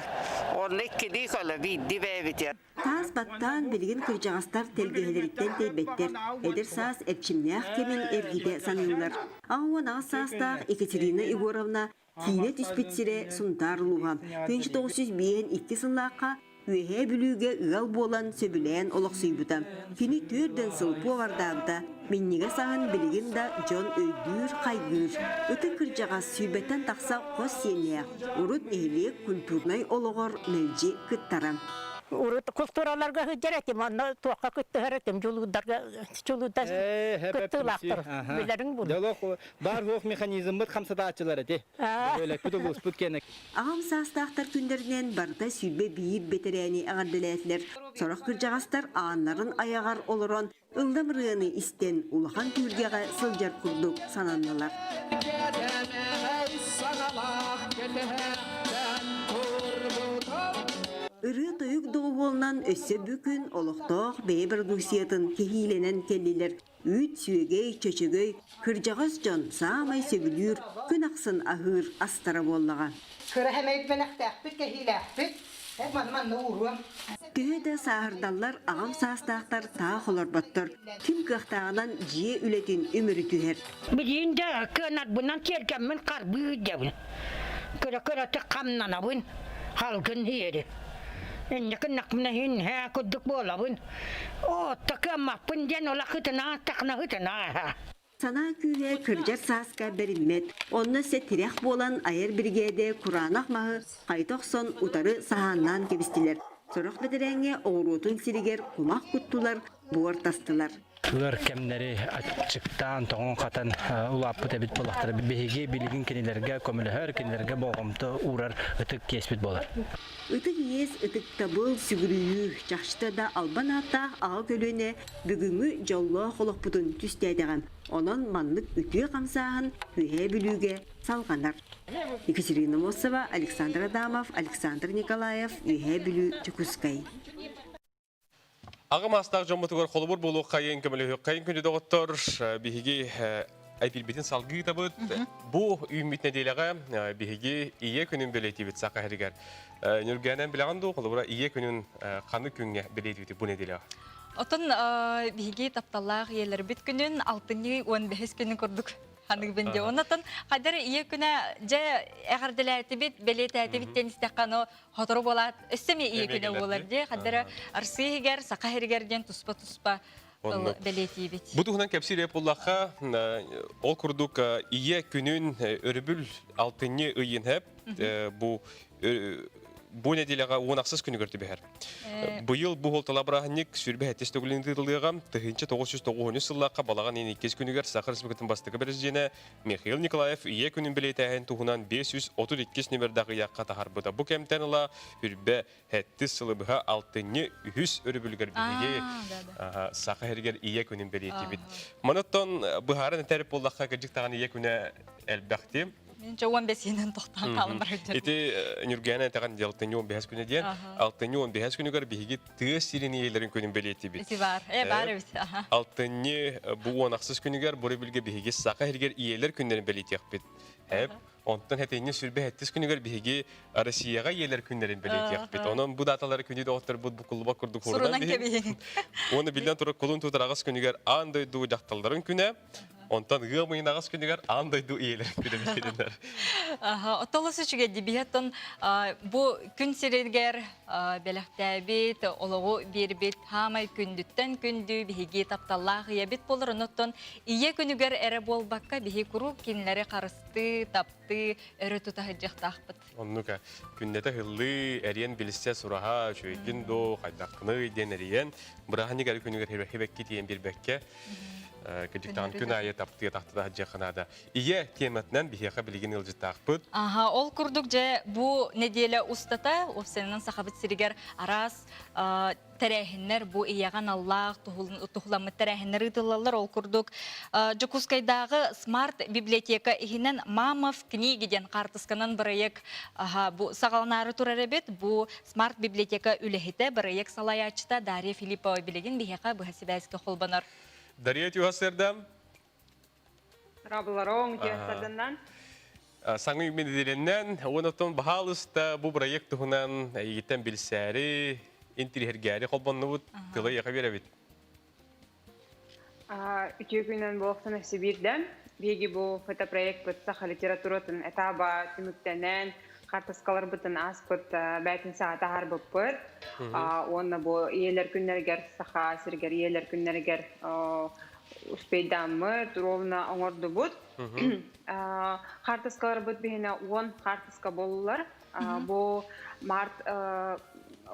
Онно иккилии көлө биирдии бэйэбитигэр. Таас баттаан билигин кырдьаҕастар тэлгэһэлэриттэн тэйбэттэр, эдэр саас эрчимнээх кэмин эргитэ саныыллар. 68 саастаах Екатерина Егоровна киинэ түспүт сирэ Сунтаар улууһа. 1952 сыллаахха Үөһээ Бүлүүгэ ыал буолан сөбүлээн олохсуйбута. Кини түөрдэн сыл повардаабыта. Минньигэс аһын билигин да дьон өйдүүр, хайгыыр. Ытык кырдьаҕас сүүрбэттэн тахса хос сиэннээх, урут нэһилиэк культурнай олоҕор мэлдьи кыттара. Урут култуураларга сылдьар этим, онно туохха кыттыһар этим, дьулуурдарга дьулуурдар кыттыылаахтар билэриҥ буолуо. Дьолох баар суох механизммыт хамсатааччылар эти. Бөһүөлэкпит улууспут киэнэ. Аҕам саастаахтар күннэринэн барыта 21 бэтэрээни эҕэрдэлээтилэр. Сорох кырдьаҕастар ааннарын айаҕар олорон ыллам ырыаны истэн улахан түһүлгэҕэ сылдьар курдук сананнылар. Ырыа-тойук доҕуһуолунан өссө бу күн олохтоох бэйэ бородууксуйатын кэһиилэнэн кэллилэр. Үүт, сүөгэй, чөчөгөй, кырдьаҕас дьон саамай сөбүлүүр, күн ахсын аһыыр астара буоллаҕа. Кыра хэмэйит бэлэхтээхпит, кэһиилээхпит. Маны манна ууруом. Төһө да сааһырдаллар, аҕам саастаахтар таах олорботтор. Ким кыахтааҕынан дьиэ үлэтин үмүрүтүһэр. Билигин да кыанарбынан тиэргэммин харбыы сылдьабын. Кыра-кыратык хамнанабын, халгын иһиэри. Инньэ гыннахпына иһин һээ курдук буолабын. Оотто кыаммаппын диэн олох ытына тахна ытына Санаа күүһэ кырдьар сааска бэриммэт, онно өссө тирэх буолан айар биригээдэ кураанах маһы хайыта охсон утары саһааннаан кэбистилэр. Сорох бэтэрээҥҥэ оҕуруотун сиригэр кумах куттулар, буор тастылар. Ыар кэмнэри аччыктаан, тоҥон-хатан улааппыт эбит буоллахтара. Биһиги билигин кинилэргэ көмөлөһөр, кинилэргэ болҕомто уурар ытык иэспит буолар. Ытык иэс, ытыктабыл, сүгүрүйүү, чахчыта да албан ааттаах аҕа көлүөнэ бүгүҥҥү дьоллоох олохпутун түстээтэҕим. Онон маннык үтүө хамсааһын Үөһээ Бүлүүгэ салҕанар. Екатерина Мосова, Александр Адамов, Александр Николаев, Үөһээ Бүлүү, Дьокуускай. Аҕа маастаах дьоммутугар холобур буолуоххайын, көмөлөһүөххэйин күндү доҕоттор, биһиги эпилбитин салгыы ыытабыт. Бу үүммүт нэдиэлэҕэ биһиги Ийэ күнүн бэлиэтиибит саха сиригэр. Нүргээнэн билэҕин дуу, холобура Ийэ күнүн ханнык күҥҥэ бэлиэтиибит бу нэдиэлэҕэ? Оттон биһиги тапталлаах ийэлэрбит күнүн алтынньы 15 күнүн курдук ханыыбын дии. Оннотон хайдары ийэ күнэ дьэ эҕэрдэлээтибит, бэлиэтээтибит диэн истэххэ, ону Сотору буолаат, өссө эмиэ ийэ күнэ буолар дии. Хаддара Арсыы иһигэр, Саха иһигэр диэн туспа-туспа бэлиэтиибит. Бу туһунан кэпсиир буоллахха, ол курдук ийэ күнүн өрөбүл алтынньы ыйын хэп бу бу нэдиэлэҕэ уон ахсыс күнүгэр түбэһэр. Быйыл бу уһултала бырааһынньык сүүрбэ сэттис төгүлүн ыытыллыаҕа 1993 сыллаахха балаҕан ыйын иккис күнүгэр Саха Республикатын бастакы президенэ Михаил Николаев Ийэ күнүн бэлиэтээһин туһунан 532 нүмердээх ыйаахха таһаарбыта. Бу кэмтэн ыла үрбэ сэттис сылы быһа алтынньы үһүс өрөбүлүгэр биһиги Саха сиригэр Ийэ күнүн бэлиэтиибит. Манаттан быһааран этэр буоллахха, кырдьык даҕаны Ийэ күнэ элбэхти. Мен 15 иһинэн тохтоон хаалан барар. Ити Нүргээнэ этэҕин алтынньы 15 күнэ диэн. Алтынньы 15 күнүгэр биһиги тыа сирин ийэлэрин күнүн бэлиэтиибит. Ити баар. Э, баар эбит. Алтынньы бу уон ахсыс күнүгэр бу билгэ биһиги Саха сиригэр ийэлэр күннэрин бэлиэтиэхпит. Эп, онтон хэтинньи сүрбэ хэттис күнүгэр биһиги Россияҕа ийэлэр күннэрин бэлиэтиэхпит. Онон бу даталары күнү доҕотторбут букуллубат курдук Сурунан кэбиһин. Уонна биллэн турар кулун тутар аҕыс күнүгэр аан дойду дьахталларын күнэ, Онтон ыам ыйын аҕыс күнүгэр аан дойду ийэлэрин күнэ бэлиэтэнэр. Оттолос үчүгэй биһиэттэн бу күн сиригэр бэлэхтээбит, олоҕу биэрбит хаамай күндүттэн күндү биһиги тапталлаах ийэбит буолар. Онуттан ийэ күнүгэр эрэ буолбакка биһи куруук кинилэри харыстыы, таптыы, өрө тута сылдьыахтаахпыт. Оннук күннэтэ ыһыллыы, эриэн билсэ сураһа, үчүгэйгин дуу, хайдаххыный диэн эрийэн, бырааһынньык эрэ күнүгэр хибэкки тиийэн биэрбэккэ, кырдьыктаан күн аайы таптыы тахтата сылдьыахха наада. Ийэ тиэмэтинэн биһиэхэ билигин ыалдьыттаахпыт. Аха, ол курдук дьэ бу нэдиэлэ устата уопсайынан Сахабыт сиригэр араас тэрээһиннэр бу ийэҕэ аналлаах туһуламмыт тэрээһиннэр ыытыллаллар. Ол курдук Дьокуускайдааҕы Смарт библиотека иһинэн «Мамов книги» диэн хаартысканан бырайыак бу саҕаланаары турар эбит. Бу Смарт библиотека үлэһитэ, бырайыак салайааччыта Дарья Филиппова билигин биһиэхэ быһа сибээскэ холбонор. Дарья Тюхасерда. Рабыларong Тюхасерданнан. Саҥа үүммүт уонна баһаалыста бу проект туһунан эйигиттэн билсээри, интириһэргээри холбоннубут, тылы эйиэхэ биэрэбит. Үтүө күнүнэн буолуохтун өссө биирдэ. Биһиги бу фотопроектпыт саха литературатын этаба түмүктэнэн, хаартыскаларбытын ааспыт бээтинсэҕэ таһаарбыппыт. Уонна бу ийэлэр күннэригэр, саха сиригэр ийэлэр күннэригэр. успейдааммыт, ровно оҥордубут. Хаартыскаларбыт биһиэнэ 10 хаартыска буоллулар. Бу март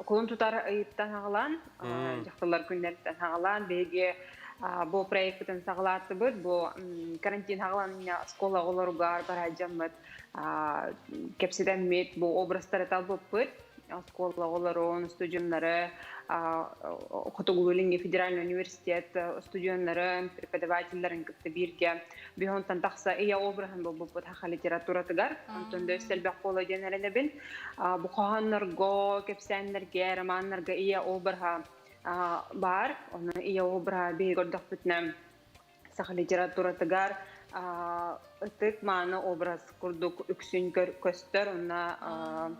кулун тутар ыйыттан аҕалаан, дьахталлар күннэриттэн аҕалаан, биһиги бу проекпытын саҕалаатыбыт. Бу карантин аҕалан оскуола оҕолоругар бараадьаммыт кэпсэтэммит, бу образтары талбыппыт. Оскуола оҕолорун, студеннары, Хотугулуу-Илиҥҥи федеральный университет студеннарын, преподавателлэрин кытта бииргэ Бихонтан тахса ийэ обраһын булбуппут саха литературатыгар. Онтон да өссө элбэх буола диэн эрэнэбин. Бу хоһооннорго, кэпсээннэргэ, романнарга ийэ обраһа баар. Ону ийэ обраһа биһиги көрдөхпүтүнэ саха литературатыгар ытык мааны образ курдук үксүн көстөр. Онно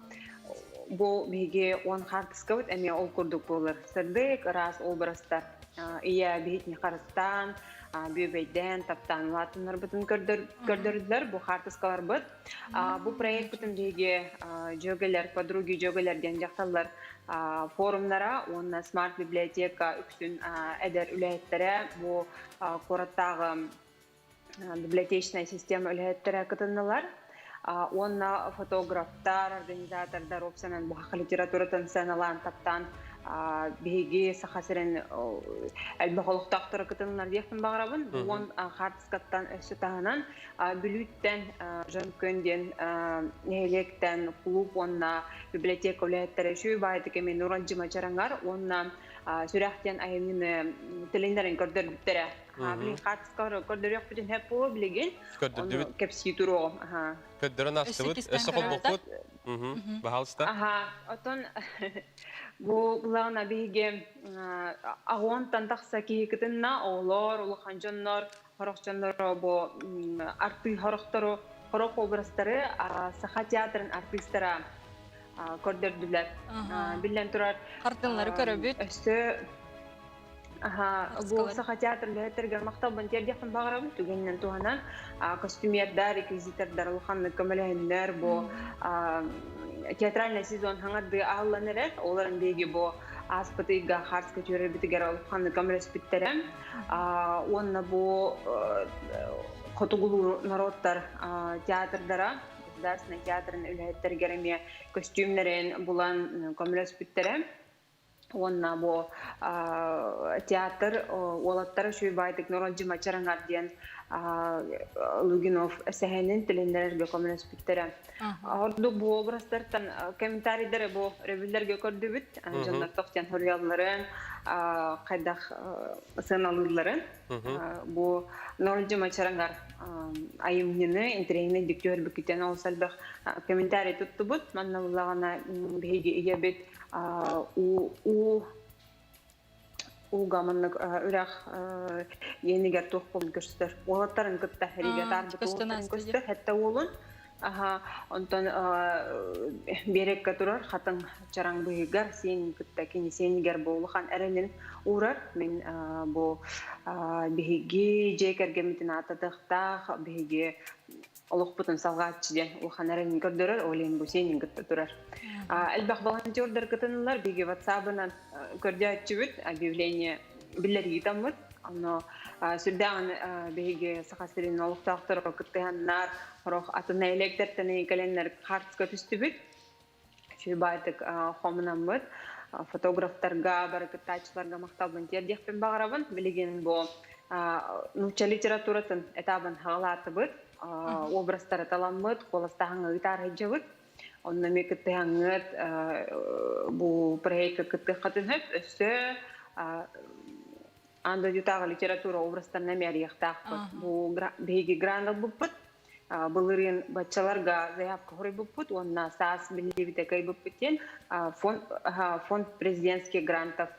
бу биһиги уон хаартыскабыт эмиэ ол курдук буолар. Сырдык, ыраас образтар. Ийэ биһитини харыстаан, бүөбэйдээн, таптаан улаатыннарбытын көрдөрдүлэр бу хаартыскаларбыт. Бу проекпытын биһиги дьүөгэлэр, подруги дьүөгэлэр диэн дьахталлар форумнара уонна смарт библиотека үксүн эдэр үлэһиттэрэ бу куораттааҕы библиотечная система үлэһиттэрэ кытыннылар. Уонна фотографтар, организатордар уопсанан бу саха литературатын сыаналаан таптаан биһиги Саха сирин элбэх олохтоохторо кытыннар диэхпин баҕарабын. Уон хаартыскаттан өссө таһынан Бүлүүттэн Жонкөн диэн нэһилиэктэн клуб уонна библиотека үлэһиттэрэ үчүгэй баайдык эмиэ Нуралдьыма чараҥар уонна Сүрэх диэн айымньыны тилиннэрин көрдөрбүттэрэ. Билигин хаартыскалары көрдөрүөхпүтүн сөп буолуо билигин. Көрдөрдүбүт. Кэпсии туруоҕум. Көрдөрөн астыбыт. Өссө холбоппут. Баһаалыста. Аха, отон бу былаҕына биһиги аҕуонтан тахса киһи кытынна, оҕолор, улахан дьоннор, хорох дьонноро бу артыы хорохтору, хорох образтары Саха театрын артыыстара көрдөрдүлэр. Биллэн турар, Хартыыннары көрөбүт. Өссө Бу Саха театр үлэһиттэригэр махталбын тиэрдиэхпин баҕарабын. Түгэнинэн туһанан костюмердар, реквизитордар улаханнык көмөлөһөннөр бу театральный сезон хаҥардыы аһыллан эрэр. Олорон биһиги бу ааспыт ыйга Харска түөрэрбитигэр улаханнык көмөлөспүттэрэ. Уонна бу хотугулуу норуоттар театрдара, государственный театрын үлэһиттэригэр эмиэ көстүүмнэрин булан көмөлөспүттэрэ. Уонна бу театр уолаттара үчүгэй баайдык Норолдьума Чараҥар диэн Лугинов сэһэнин тилиннэрэргэ көмөлөспүттэрэ. Ордук бу образтартан комментарийдары бу өрөбүллэргэ көрдүбүт. Дьоннор тохтен хоруйалларын, хайдах сыаналыылларын. Бу Норолдьума Чараҥар айымньыны интэриэһинэй диктүһэрбиккитен олус элбэх комментарий туттубут. Манна буллаҕына биһиги ийэбит уу ууга маннык үрэх иэнигэр туох буолан көстөр. Уолаттарын кытта хэригэ таарбыт уолаттарын көстөр. Хэтте уолун аха онтон биэрэккэ турар хатыҥ чараҥ быһыгар сиэнин кытта кини сиэнигэр бу улахан эрэнин уурар. Мин бу биһиги дьиэ кэргэммитин аататыахтаах биһиги олохпутун салҕааччы диэн улахан эрэнин көрдөрөр, ол иһин бу сиэнин кытта турар. Элбэх волонтердар кытынылар, биһиги WhatsApp-ынан көрдөөччүбүт, объявление биллэрии таммыт. Ону сүрдээҕин биһиги Саха сирин олохтоохторо кыттыһаннар, сорох атын нэһилиэктэртэн кэлэннэр хаартыска түстүбүт. Үчүгэй баайтык хомунаммыт фотографтарга, бары кыттааччыларга махталбын тиэрдиэхпин баҕарабын. Билигин бу нуучча литературатын этабын хаҕалаатыбыт, образтары таламмыт, куоластааһыҥҥа ыытаар сылдьабыт. Онно эмиэ кыттыһаҥҥыт бу проекка кыттыаххытын сөп. Өссө аан дойдутааҕы литература образтарына эмиэ арыйыахтаахпыт. Бу биһиги грант ылбыппыт. Былырыын баччаларга заявка хоруйбуппут уонна саас биллибитэ кыайбыппыт диэн фонд, фонд президентских грантов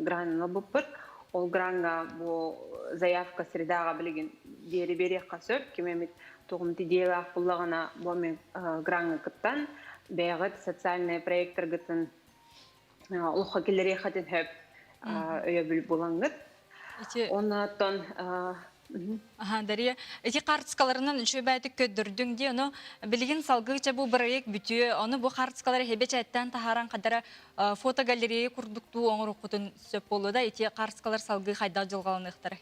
гранын ылбыппыт. Ол граҥҥа бу заявка средаҕа билигин диэри биэриэххэ сөп. Ким эмит тугум идеялаах буллаҕына бу мен граҥҥа кыттан бэйэҕит социальный проекторгытын олоххо киллэриэххитин сөп өйөбүл булаҥҥыт. Оннооттон Аха, Дария, ити хаартыскаларынан үчүгэйдик көрдөрдүҥ дии, ону билигин салгыы бу проект бүтүө, ону бу хаартыскалары хэбэ-чээттэн таһааран хадара фотогалерея курдуктуу оҥоруоххутун сөп буолуо да, ити хаартыскалар салгыы хайдах дьылҕаланыахтарай?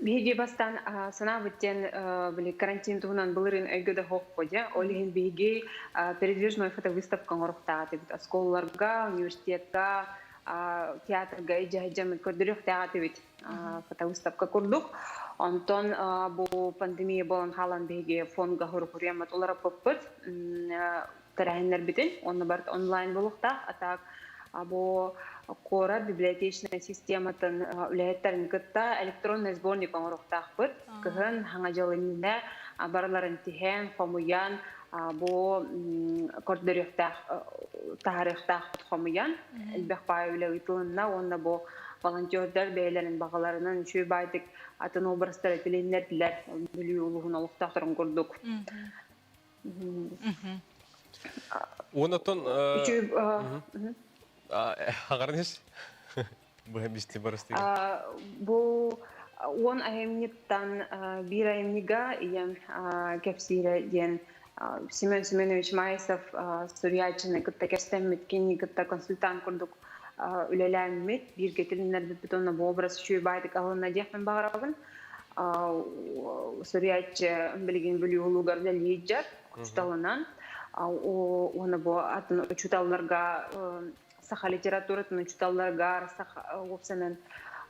Биһиги бастаан санаабыт диэн били карантин туһунан былырыын өйгө да суохпу дьэ. Ол иһин биһиги передвижной фотовыставка оҥоруохтаах этибит. Оскуолаларга, университетка, театрга илдьэ көрдөрүөхтээх этибит фотовыставка курдук. Онтон бу пандемия буолан хаалан биһиги фонга хуруйаммыт уларыппыппыт тэрээһиннэрбитин уонна барыта онлайн буолуохтаах. А так бу куорат библиотечнай систематын үлэһиттэрин кытта электронный сборник оҥоруохтаахпыт. Кыһын хаҥа дьыл иннинэ барыларын тиһэн, хомуйан, бу көрдөрүөхтээх, таһаарыахтаахпыт хомуйан элбэх баай үлэ ыытылынна уонна бу волонтердар бэйэлэрин баҕаларынан үчүгэй баайдык атын образтары тилиннэрдилэр Бүлүү улууһун олохтоохторун курдук. Онотон аҕарыныс быһа бисти барыстыга. Бу уон айымньыттан биир айымньыга ийэм кэпсиирэ диэн Семен Семенович Маисов суруйааччыны кытта кэстэммит, кини кытта консультант курдук үлэлээммит, бииргэ тилиннэрбиппит уонна бу образ үчүгэй баайдык аһылынна диэхпин баҕарабын. Суруйааччы билигин Бүлүү улуугар үлэлиир учууталынан. Уонна бу атын учууталларга саха литературатын учууталларыгар, саха уопсанан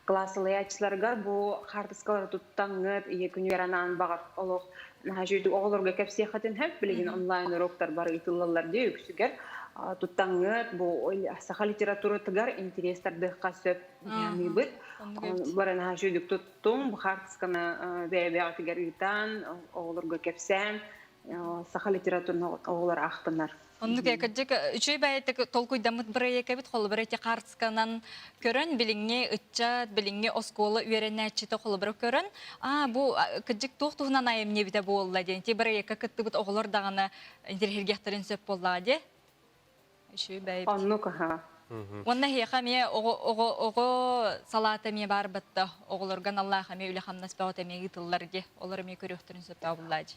кылаассалайааччыларыгар бу хаартыскалары туттаҥҥыт, ийэ күнүгэр анаан баҕар олох наһаа үчүгэйдик оҕолорго кэпсиэххитин сөп. Билигин онлайн уроктар бары ыытыллаллар дии үксүгэр. Туттаҥҥыт бу саха литературатыгар интерес тардыахха сөп диэхмиибит. Бары наһаа үчүгэйдик туттуҥ, бу хаартысканы бэйэ-бэйэҕитигэр ыытан, оҕолорго кэпсээн, саха литератураны оҕолор аахтынар. Оннук кырдьык үчүгэй бэйэтик толкуйдаммыт бырайыак эбит. Холобура ити хаартысканан көрөн билиҥҥи ыччат, билиҥҥи оскуола үөрэнээччитэ холобура көрөн, аа бу кырдьык туох туһунан айымньы эбитэ буолла диэн ити бырайыакка кыттыбыт оҕолор даҕаны интэриэһиргиэхтэрин сөп буоллаҕа дии. Үчүгэй бэйэбит. Оннук аха. Уонна эһиэхэ эмиэ оҕо оҕо оҕо салаата эмиэ баар батта. Оҕолорго аналлаах эмиэ үлэ-хамнас бөҕөтө эмиэ ыытыллар дии. Олор эмиэ көрүөхтэрин сөптөөх буллаа дии.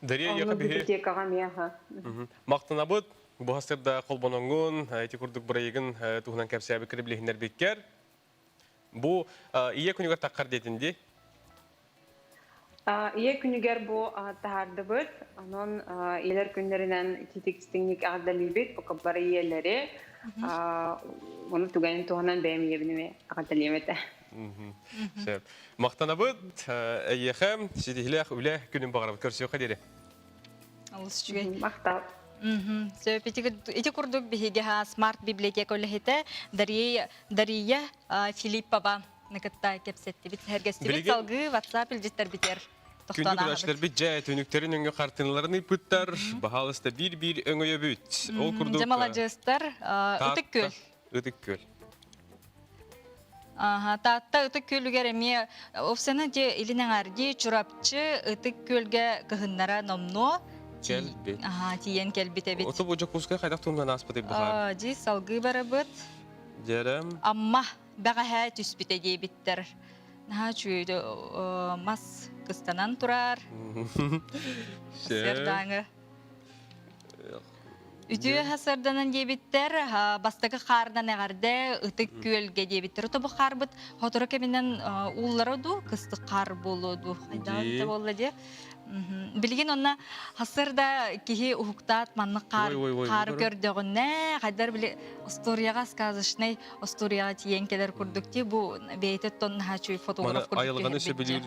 Дария Онно эйиэхэ биһи библиотекаҕа эмиэ аха. Махтанабыт. Бу хастырда холбоноҥҥун, ити курдук бырайыгын туһунан кэпсээбиккэр билиһиннэрбиккэр. Бу ийэ күнүгэр таххар диэтин дии. Ийэ күнүгэр бу таһаардыбыт. Онон ийэлэр күннэринэн ититик-истиҥник эҕэрдэлиибит. Бука бары ийэлэри. Ону түгэнин туһанан бэйэм ийэбин эмиэ эҕэрдэлиэм этэ. Сөп. Махтанабыт. Эйиэхэ ситиһилээх үлэ күнүн баҕарабыт. Көрсүөххэ диэри. Олус үчүгэй. Махтал. Сөп. Ити курдук биһиги смарт библиотека үлэһитэ Дария Дария Филиппова кытта кэпсэттибит, сэһэргэстибит. Салгыы WhatsApp илдьиттэрбитигэр Күндү көрөөччүлэрбит дьэ түнүктэрин өҥө хартыыналарын ыйпыттар, баһаалыста биир-биир өҥөйөбүт. Ол курдук Дьэ маладьыастар, Ытык Күөл. Ытык Күөл. Аха, Таатта Ытык Күөлүгэр эмиэ опсана дьэ илин эҥээрдии Чурапчы Ытык Күөлгэ кыһыннара номнуо Кэлбит. Аха, тиийэн кэлбит эбит. Ото бу Дьокуускай хайдах туһунан ааспытый баһаар? Дьи салгыы барабыт. Дьэрэм. Амма бэҕэһээ түспүтэ диэбиттэр. Наһаа үчүгэй мас кыстанан турар. Сырдааҥы. Үтүө сырданан диэбиттэр, бастакы хаарынан эҕэрдэ Ытык Күөлгэ диэбиттэр. Ото бу хаарбыт сотору кэминэн ууллара дуу, кыстык хаар буолуо дуу, хайдах буолла дии. Билигин онно хасыр да киһи уһуктаат маннык хаар хаары көрдөҕүнэ, хайдар били остуоруйаҕа сказочный остуоруйаҕа тиийэн кэлэр курдук ти бу бэйэтэ тон наһаа фотограф курдук айылҕаны сөбүлүүр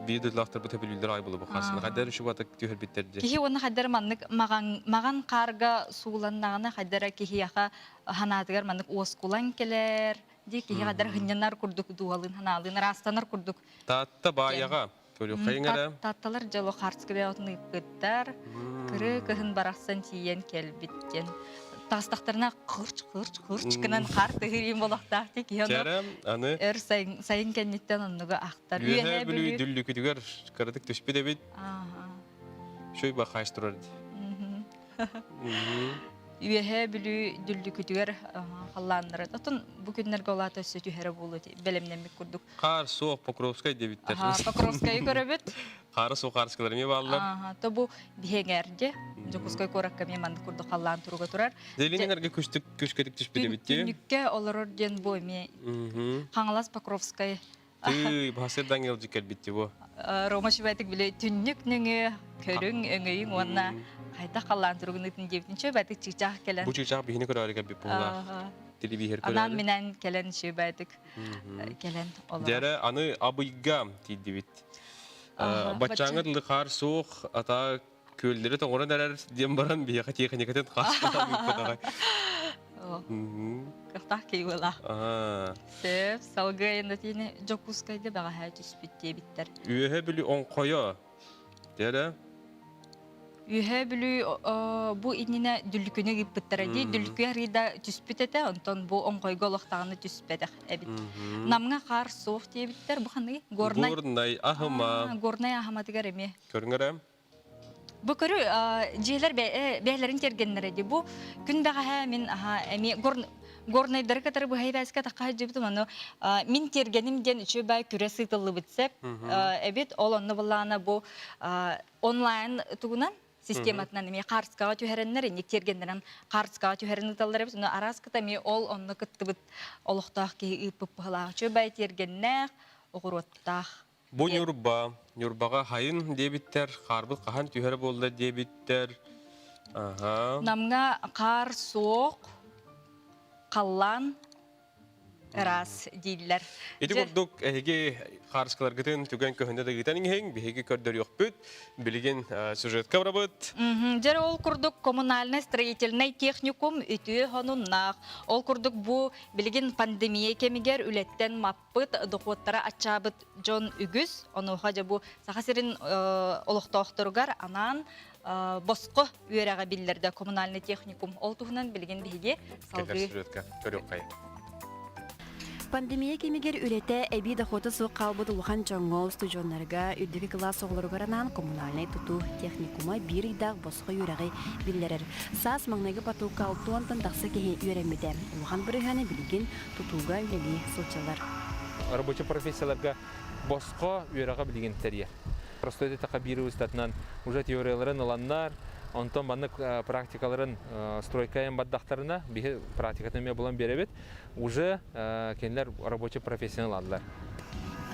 биир дойдулаахтарбыт сөбүлүүллэр аҕай буолуо хасына хайдар үчүгэй түһэрбиттэр дии. Киһи уонна хайдар маннык маҕан маҕан хаарга сууланнаҕына хайдара киһиэхэ ханаатыгар маннык уоскулан кэлэр дии киһи хайдар хынньанар курдук дууһалыын ханаалыын ыраастанар курдук Таатта баайаҕа Көрүөххэйиҥ эрэ. Таатталар дьолу хаарцка бэйэҕитин ыыппыттар. Кырыы кыһын барахсан тиийэн кэлбит диэн. Таастахтарына кырч кырч кырч гынан хаар тыһыырыын болохтаах дии киһи ону аны өр сайын, сайын кэнниттэн оннугу ахтар. Үөһээ Бүлүү дүллүкүтүгэр кыратык түспүт эбит. Шөй бахааш турар дии. Үөһээ Бүлүү дүллүкүтүгэр халлааннара. Отон бу күннэргэ олаата өссө түһэрэ буолуо бэлэмнэммит курдук. Хаар суох Покровскай диэбиттэр. Покровскайы көрөбүт. Хаары суох хаарыскалар эмиэ бааллар. То бу биһиэҥэрде Дьокуускай куоракка эмиэ маннык курдук халлаан туруга турар. Зелининерге күстүк күскэтик түспүт эбит Түннүккэ олорор диэн бу эмиэ Хаҥалас Покровскай. Тыый, баһасырдан ыалдьы кэлбитти бу. Рома шүбэтик били түннүк нөҥүө көрүҥ, өҥөйүҥ уонна хайдах халлаан туругун ытын диэбитин чүбэтик чыычаах кэлэн. Бу чыычаах биһини көрөөрү кэлбит буоллаах. Телевизор көрөөрү. Анаан минэн кэлэн шүбэтик кэлэн олорор. Дьэрэ аны Абыйга тиийдибит. Баччааҥҥа дылы хаар суох, ата күөллэри тоҥорон эрэр диэн баран биһиэхэ тиэхиньикэтин хааспатах ыыппатаҕай. Кыахтаах киһи буолаа. Сөп, салгыы айаннатыыны Дьокуускайга бэҕэһээ түспүт диэбиттэр. Үөһэ Бүлүү оҥхойо. Дьэрэ. Үөһээ Бүлүү бу иннинэ Дүллүкүнү ыыппыттара дии. Дүллүкү арыйда түспүт этэ, онтон бу оҥхойго олохтоҕуна түспэтэх эбит. Намҥа хаар суох диэбиттэр. Бу ханныгый? Горнай. Горнай аһыма. Горнай аһыматыгар эмиэ. Көрүҥ Бу көрү дьиэлэр бэйэлэрин тиэргэннэрэ дии. Бу күн бэҕэһээ мин эмиэ горнайдары кытары быһа ибээскэ тахха сылдьыбытым ону мин тиэргэним диэн үчүгэй күрэс ыытыллыбыт сөп эбит. Ол онно былаана бу онлайн тугунан систематынан эмиэ хаартыскаҕа түһэрэннэр инник тиэргэннэрин хаартыскаҕа түһэрэн ыыталлар эбит. Ону араас кыта эмиэ ол онно кыттыбыт олохтоох киһи ыыппыт быһылаах. Үчүгэй тиэргэннээх, оҕуруоттаах. Бу Ньурба, Ньурбаҕа хайын диэбиттэр, хаарбыт хаһан түһэрэ буолла диэбиттэр. Аха. Намҥа хаар суох, халлаан ыраас дииллэр. Ити курдук эһиги хаарыскаларгытын түгэн көһүнэ да ыытан иһиҥ, биһиги көрдөрүөхпүт. Билигин сюжетка барабыт. Дьэ ол курдук коммунальный строительный техникум үтүө хонуннаах. Ол курдук бу билигин пандемия кэмигэр үлэттэн маппыт, дохуоттара аччаабыт дьон үгүс. Онуоха дьэ бу Саха сирин олохтоохторугар анаан босхо үөрэҕэ биллэрдэ коммунальный техникум. Ол туһунан билигин биһиги салгыы көрүөххэй. Пандемия кэмигэр үлэтэ эбии дохуота суох хаалбыт улахан дьоҥҥо, устудьуоннарга, үрдүкү кылаас оҕолоругар анаан коммунальнай тутуу техникума биир ыйдаах босхо үөрэҕи биллэрэр. Саас маҥнайгы потокка алтыантан тахса киһи үөрэммитэ. Улахан бырыһыаны билигин тутууга үлэлии сылдьаллар. Рабочай профессияларга босхо үөрэҕи билигин тэрийэр. Простой эттэххэ биир ыстатынан уже теорияларын ыланнар, онтон маннык практикаларын стройкайын бардахтарына, биһи практикатын эмиэ булан биэрэбит, уже кинилэр рабочий профессияны ылаллар.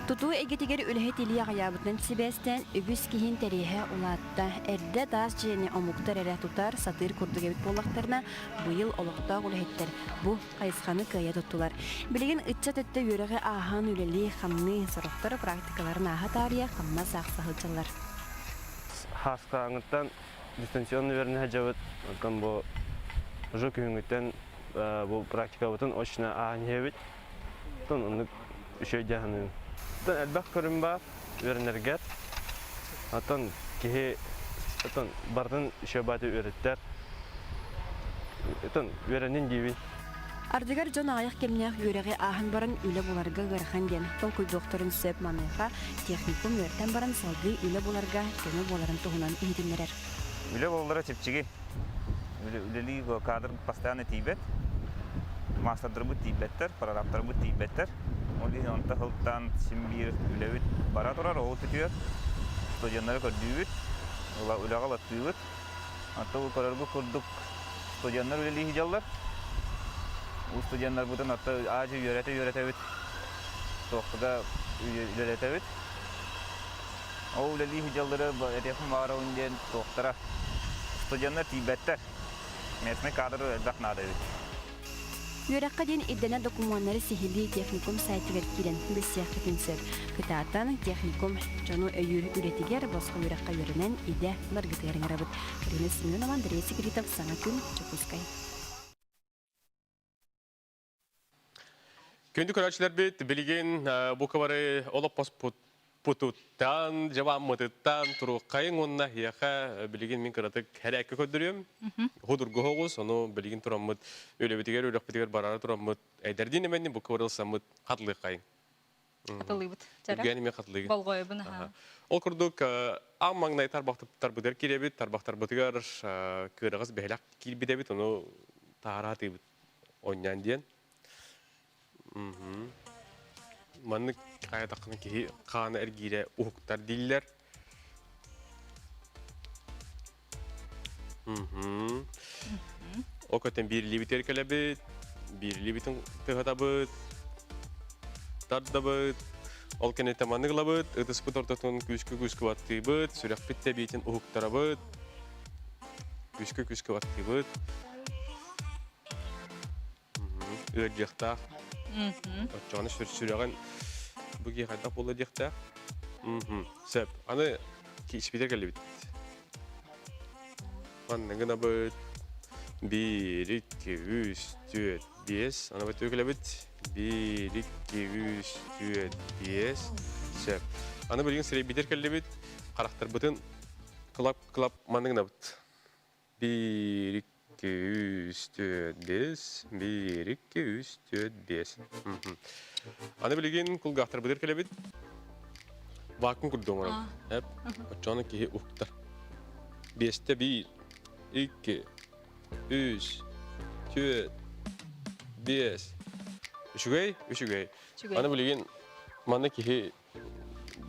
Тутуу эйгэтигэр үлэһит илии аҕыйаабытынан сибээстээн үгүс киһи интэриэһэ улаатта. Эрдэ таас дьиэни омуктар эрэ тутар, сатыыр курдук эбит буоллахтарына, быйыл олохтоох үлэһиттэр бу хайысханы кыайа туттулар. Билигин ыччат өттө үөрэҕи ааһан үлэлии, хамныы, сорохтор практикаларын ааһа таарыйа хамнас аахса сылдьаллар. Хааскааҥыттан дистанционно үөрэнэ сылдьабыт. Оттон бу уже күһүҥҥүттэн бу практикабытын очно ааһан иһэбит. Оттон оннук үчүгэй дьаһаныым. Оттон элбэх көрүм баар үөрэнэргэр. Оттон киһи оттон барытын үчүгэй бааты үөрэттэр. Оттон үөрэнин диибин. Ардыгар дьон аҕыйах кэмнээх үөрэҕи ааһан баран үлэ буларга ыарахан диэн толкуйдуохтарын сөп маныаха техникум үөртэн баран салгыы үлэ буларга көмө буоларын туһунан иһитиннэрэр. Үлэ буоллара чэпчэки. Үлэлии кадр постоянно тиийбэт. Маастардарбыт тиийбэттэр, прорабтарбыт тиийбэттэр. Ол иһин онто сылтан син биир үлэбит бара турар, ол бүтүөр. Студеннары көрдүүбүт, үлэҕэ ылаттыыбыт. Оттон көрөргө курдук студеннар үлэлии сылдьаллар. Бу студеннарбытын отто аадьы үөрэтэ-үөрэтэбит, туохпута үлэлэтэбит. Ол үлэлии сылдьаллары этиэхпин баҕарабын диэн туохтара студеннар тиийбэттэр. Местный кадр элбэх наада эбит. Үөрэххэ диэн ирдэнэр докумуоннары сиһилии техникум сайтыгар киирэн билсиэххитин сөп. Кытаатан, техникум дьону өйүүр үлэтигэр босхо үөрэххэ үөрэнэн идэ ыларгытыгар ыҥырабыт. Карина Семенова, Андрей Секретов, Саҥа күн, Дьокуускай. Күндү көрөөччүлэрбит, билигин бу кыбары олоппоспут путуттан, дьабааммытыттан туруоххайыҥ уонна эһиэхэ билигин мин кыратык хэрээккэ көрдөрүөм. Худургу оҕус, ону билигин тураммыт үлэбитигэр, үрэхпитигэр барара тураммыт эдэрдиин эмэнни бу кыбары ылсаммыт хатылыаххайыҥ. Хатылыыбыт. Түргэн эмиэ хатылыыгын. Болҕойобун аха. Ол курдук аан маҥнай тарбахтарбытыгар киирэбит, тарбахтарбытыгар кыараҕас бэһилэх киирбит эбит, ону таһара сатыыбыт оонньоон диэн. Маннык хайатаххына киһи хаана эргиирэ уһуктар дииллэр. Ол көтөн биирилиибитигэр кэлэбит, биирилиибитин тыһатабыт, тардабыт. Ол кэнниттэн маннык ылабыт, ытыспыт ортотун күүскэ-күүскэ баттыыбыт, сүрэхпит тэбиитин уһуктарабыт, күүскэ-күүскэ баттыыбыт. Ыалдьыахтаах. Оччоҕуна сүрэҕин бу киһи хайдах буолла диэхтээх. Сөп. Аны киспитэ кэллибит. Манна гынабыт. Биир, икки, үс, түөрт, биэс. Аны бөтүө кэлэбит. Биир, икки, үс, түөрт, биэс. Сөп. Аны билигин сирэйбитигэр кэллибит. Харахтарбытын кылап-кылап манна гынабыт. Биир, икки, үс, түөрт, биэс. Биир, икки, үс, түөрт, биэс. Аны билигин кулгаахтарбытыгар кэлэбит. Вакуум курдук оҥоробут. Эп. Оччоҕуна киһи уһуктар. Биэстэ биир, икки, үс, түөрт, биэс. Үчүгэй, үчүгэй. Аны билигин манна киһи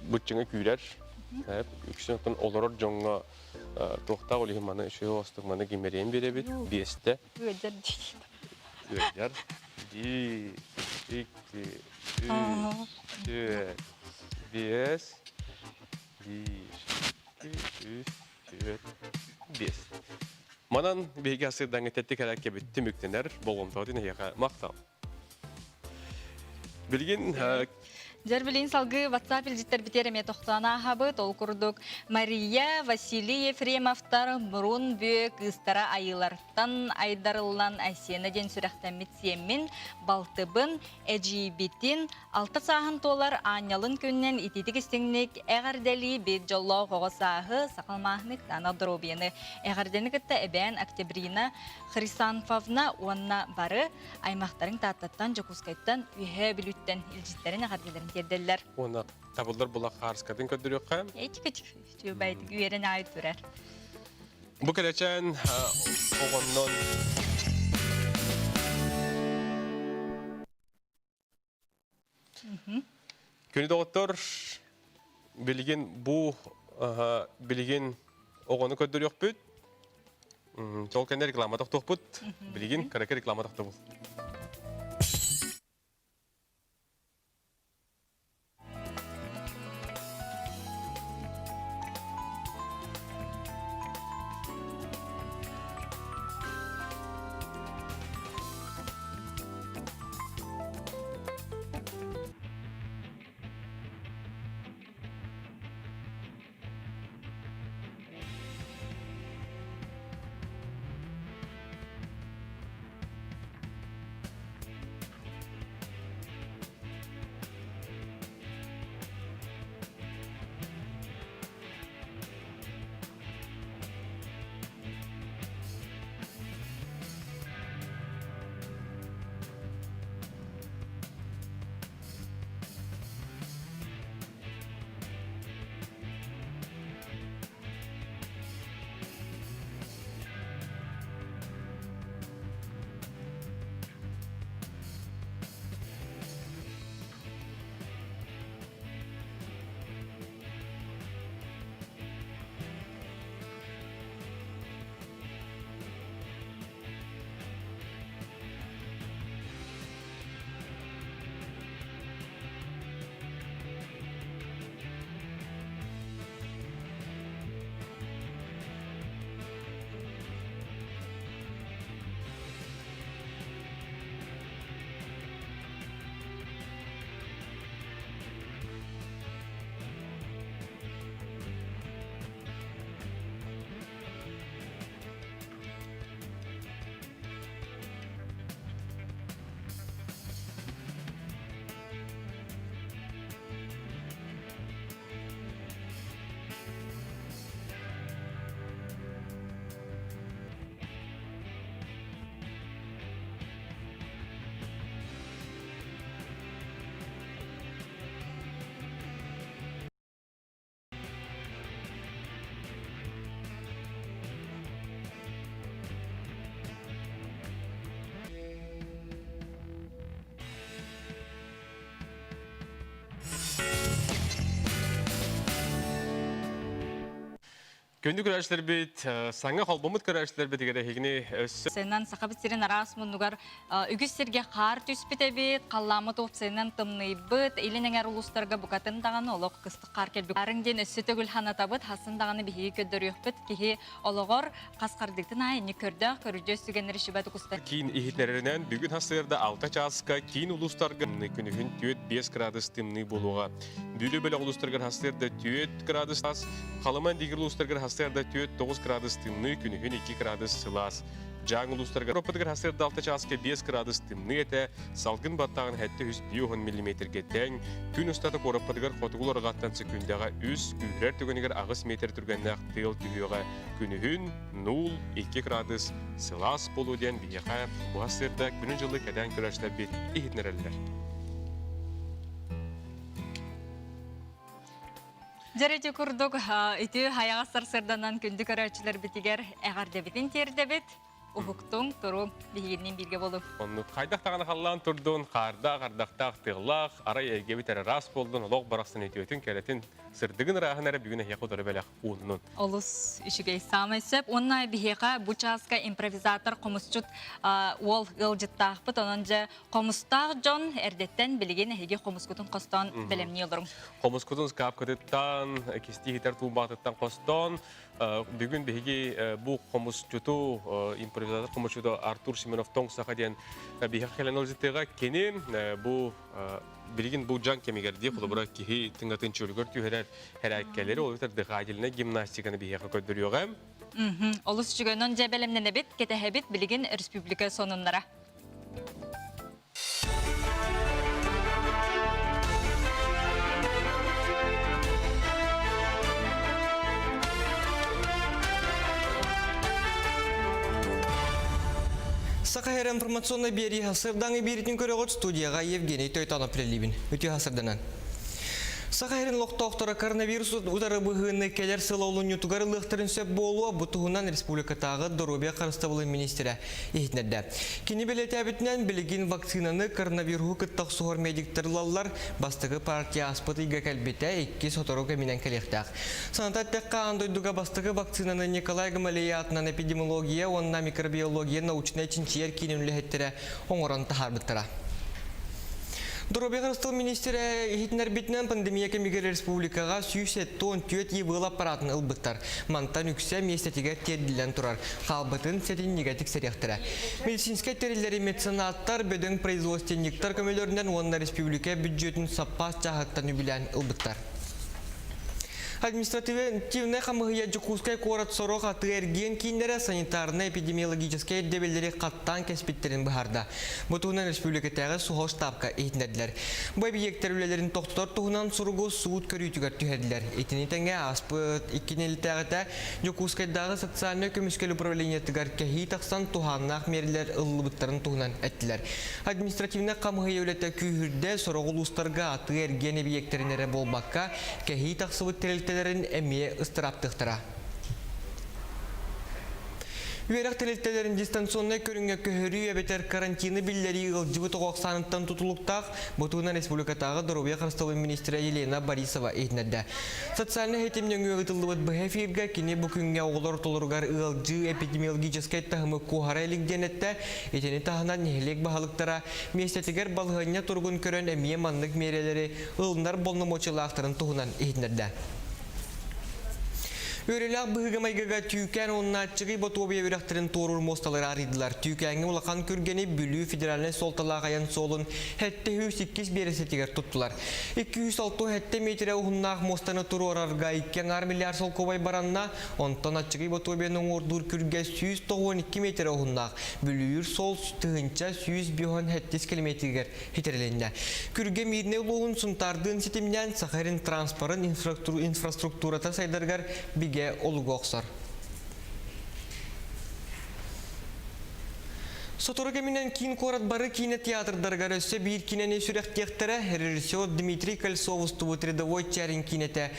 быччыҥа күүрэр. Үксүн оттон олорор дьоҥҥо туохтаах ол иһин маны үчүгэй оҕустук маны гимэриэн биэрэбит. Биэстэ. Ыалдьар Ыалдьар. Биир, икки, үс, түөрт, биэс, биир, икки, үс, түөрт, биэс. Манан биһиги асырдаҥҥа тэттик эрэ түмүктэнэр болҕомтоҕутун эһиэхэ махтал. Билигин Дьэр билигин салгыы WhatsApp илдьиттэрбитигэр эмиэ тохтоон ааһабыт. Ол курдук Мария, Василий Ефремовтар мурун бүө кыыстара айыылартан айдарыллан Айсена диэн сүрэхтэммит сиэммин, балтыбын, эдьиийбитин, алта сааһын туолар аанньалын күнүнэн итиитик истиҥник эҕэрдэлии биир дьоллоох оҕо сааһы, сахалмааһыны кытаанах доруобуйаны эҕэрдэни кытта эбээн Октябрина Хрисанфовна уонна бары аймахтарыҥ Тааттаттан, Дьокуускайтан, Үөһээ Бүлүүттэн илдьиттэрин эҕэрдэлэрин тиэрдэллэр. Уонна табыллар була хаарыскатын көрдөрүөххэ. Эчик-эчик үчүгэйдик үөрэн аайы турар. Бу кэлэчээн оҕоннон Күнү доҕоттор, билигин бу билигин оҕону көрдөрүөхпүт. Сол кэннэ реклама тохтуохпут. Билигин кыракы реклама тохтобул. Күндү көрөөччүлэрбит, саҥа холбоммут көрөөччүлэрбитигэр эһигини өссө Сенан Сахабыт сирин араас муннугар үгүс сиргэ хаар түспүт эбит, халлааммыт уопсайынан тымныйбыт, илин эҥэр улуустарга букатын даҕаны олох кыстык хаар кэлбит. Хаарыҥ диэн өссө төгүл ханатабыт, хасын даҕаны биһиги көрдөрүөхпүт киһи олоҕор хас хардыытын аайы инник көрдөөх көрүдьүөс түгэннэри сүбэ тукустар. Киин иһитиннэрэринэн бүгүн сарсыарда 6 чааска киин улуустарга күнүһүн 4-5 градус тымныы буолуоҕа. Бүлүү бөлөх улуустарыгар сарсыарда 4 градус Халыман дигир улуустарыгар сарсыарда 4-9 градус тымныы, күнүһүн 2 градус сылаас. Дьааҥ улуустарыгар Европатыгар сарсыарда 6 чааска 5 градус тымныы этэ, салгын баттааҕын 750 миллиметргэ тэҥ, күн устата куораппытыгар хотугу арҕааттан секундаҕа 3, күүһүрэр түгэнигэр 8 метр түргэннээх тыал түһүөҕэ. Күнүһүн 0-2 градус сылаас буолуо диэн биһиэхэ бу сарсыарда күнү-дьылы кэтээн көрөөччүлэрбит иһитиннэрэллэр. Дьэ курдук ити хайаҕас сарсыарданан күндү көрөөччүлэрбитигэр эҕэрдэбитин тиэрдэбит. Уһуктуҥ, туруҥ, биһигинниин бииргэ буолуҥ. Оннук хайдах даҕаны халлаан турдун, хаардаах, ардахтаах, тыаллаах, арай эйгэбит эрэ ыраас буоллун, олох барахсан үтүөтүн, кэрэтин, сырдыгын ырааһын эрэ бүгүн эһиэхэ утары бэлэх ууннун. Олус үчүгэй саамай сөп. Уонна биһиэхэ бу чааска импровизатор хомусчут уол ыалдьыттаахпыт. Онон дьэ Хомустаах дьон эрдэттэн билигин эһиги хомускутун хостоон бэлэмнии олоруҥ. Хомускутун скапкытыттан, кистии иһитэр туумбаатыттан хостоон, бүгүн биһиги бу хомусчуту, импровизатор хомусчуту Артур Семенов Тоҥ Саха диэн биһиэхэ кэлэн олдьытыаҕа кини бу билигин бу дьаҥ кэмигэр дии холобура киһи тыҥатын чөлүгэр түһэрэр хэрээккэлэри ол эбэтэр дыхательнай гимнастиканы биһиэхэ көрдөрүөҕэ. Олус үчүгэй. Дьэ бэлэмнэнэбит, кэтэһэбит билигин республика сонуннара. Саха Һэр информационнай биэрии сырдаҥы биэритин көрөҕүт студияға Евгений Тойтонов үлэлиибин. Үтүө сырданан. Саха Һэрин олохтоохторо коронавирус утары быһыыны кэлэр сыл олунньутугар ылыахтарын сөп буолуо бу туһунан республикатааҕы доруобуйа харыстабылын министрэ иһитиннэрдэ. Кини бэлиэтээбитинэн, билигин вакцинаны коронавируһу кытта охсуһар медиктэр ылаллар. Бастакы партия ааспыт ыйга кэлбитэ, икки сотору кэминэн кэлиэхтээх. Саната эттэххэ, аан дойдуга бастакы вакцинаны Николай Гамалея аатынан эпидемиология уонна микробиология научнай чинчийэр киинин үлэһиттэрэ оҥорон таһаарбыттара. Доруобуйа харыстабыл министрэ иһитиннэрбитинэн пандемия кэмигэр республикаҕа 174 ИВЛ аппаратын ылбыттар. Мантан үксэ миэстэтигэр тиэрдиллэн турар. Хаалбытын сэтинньигэ тиксэриэхтэрэ. Медицинскэй тэриллэри меценаттар, бөдөҥ производственниктар көмөлөрүнэн уонна республика бүддьүөтүн саппаас чааһыттан үбүлээн ылбыттар. Административнай хамыһыйа Дьокуускай куорат сорох атыы-эргиэн кииннэрэ санитарнай-эпидемиологическай ирдэбиллэри хаттаан кэспиттэрин быһаарда. Бу туһунан республикатааҕы суһал штабка иһитиннэрдилэр. Бу эбийиэктэр үлэлэрин тохтотор туһунан суругу суут көрүүтүгэр түһэрдилэр. Итини тэҥэ ааспыт икки нэдиэлэтээҕитэ Дьокуускайдааҕы социальнай көмүскэл управлениетыгар кэһии тахсан туһааннаах миэрэлэр ылыллыбыттарын туһунан эттилэр. Административнай хамыһыйа үлэтэ күүһүрдэ, сорох улуустарга атыы-эргиэн эбийиэктэрин эрэ буолбакка, кэһии тахсыбыт тэрилтэлэрин эмиэ ыстырааптыахтара. Үөрэх тэрилтэлэрин дистанционнай көрүҥҥэ көһөрүү эбэтэр карантины биллэрии ыалдьыбыт оҕо ахсааныттан тутулуктаах, бу туһунан республикатааҕы доруобуйа харыстабылын министрэ Елена Борисова иһитиннэрдэ. Социальнай ситим нөҥүө ыытыллыбыт быһа эфиргэ кини бу күҥҥэ оҕолор ортолоругар ыалдьыы эпидемиологическай таһымы куоһара илик диэн эттэ. Итини таһынан нэһилиэк баһылыктара миэстэтигэр балаһыанньа туругун көрөн эмиэ маннык миэрэлэри ылынар боломуочуйалаахтарын туһунан иһитиннэрдэ. Үөрүүлээх быһыыга-майгыга Түүкээн уонна Аччыгый Ботуобуйа үрэхтэрин туоруур муосталары арыйдылар. Түүкээҥҥэ улахан күргэни Бүлүү федеральнай суолталаах айан суолун 702 биэрэстэтигэр туттулар. 267 миэтэрэ уһуннаах муостаны туруорарга икки аҥаар миллиард солкуобай баранна, Онтон Аччыгый Ботуобуйаны уҥуордуур күргэ 192 миэтэрэ уһуннаах Бүлүүр суол 1157 километригэр хитэрилиннэ. Күргэ Миирнэй улууһун Сунтаардыын ситимнээн Саха сирин транспорын инфраструктурата сайдарыгар бигэ олугу охсор. Сотору кэминэн киин куорат бары киинэ театрдарыгар өссө биир киинэни сүрэхтиэхтэрэ. Режиссер Дмитрий Кольцов устубут рядовой Чарин киинэтэ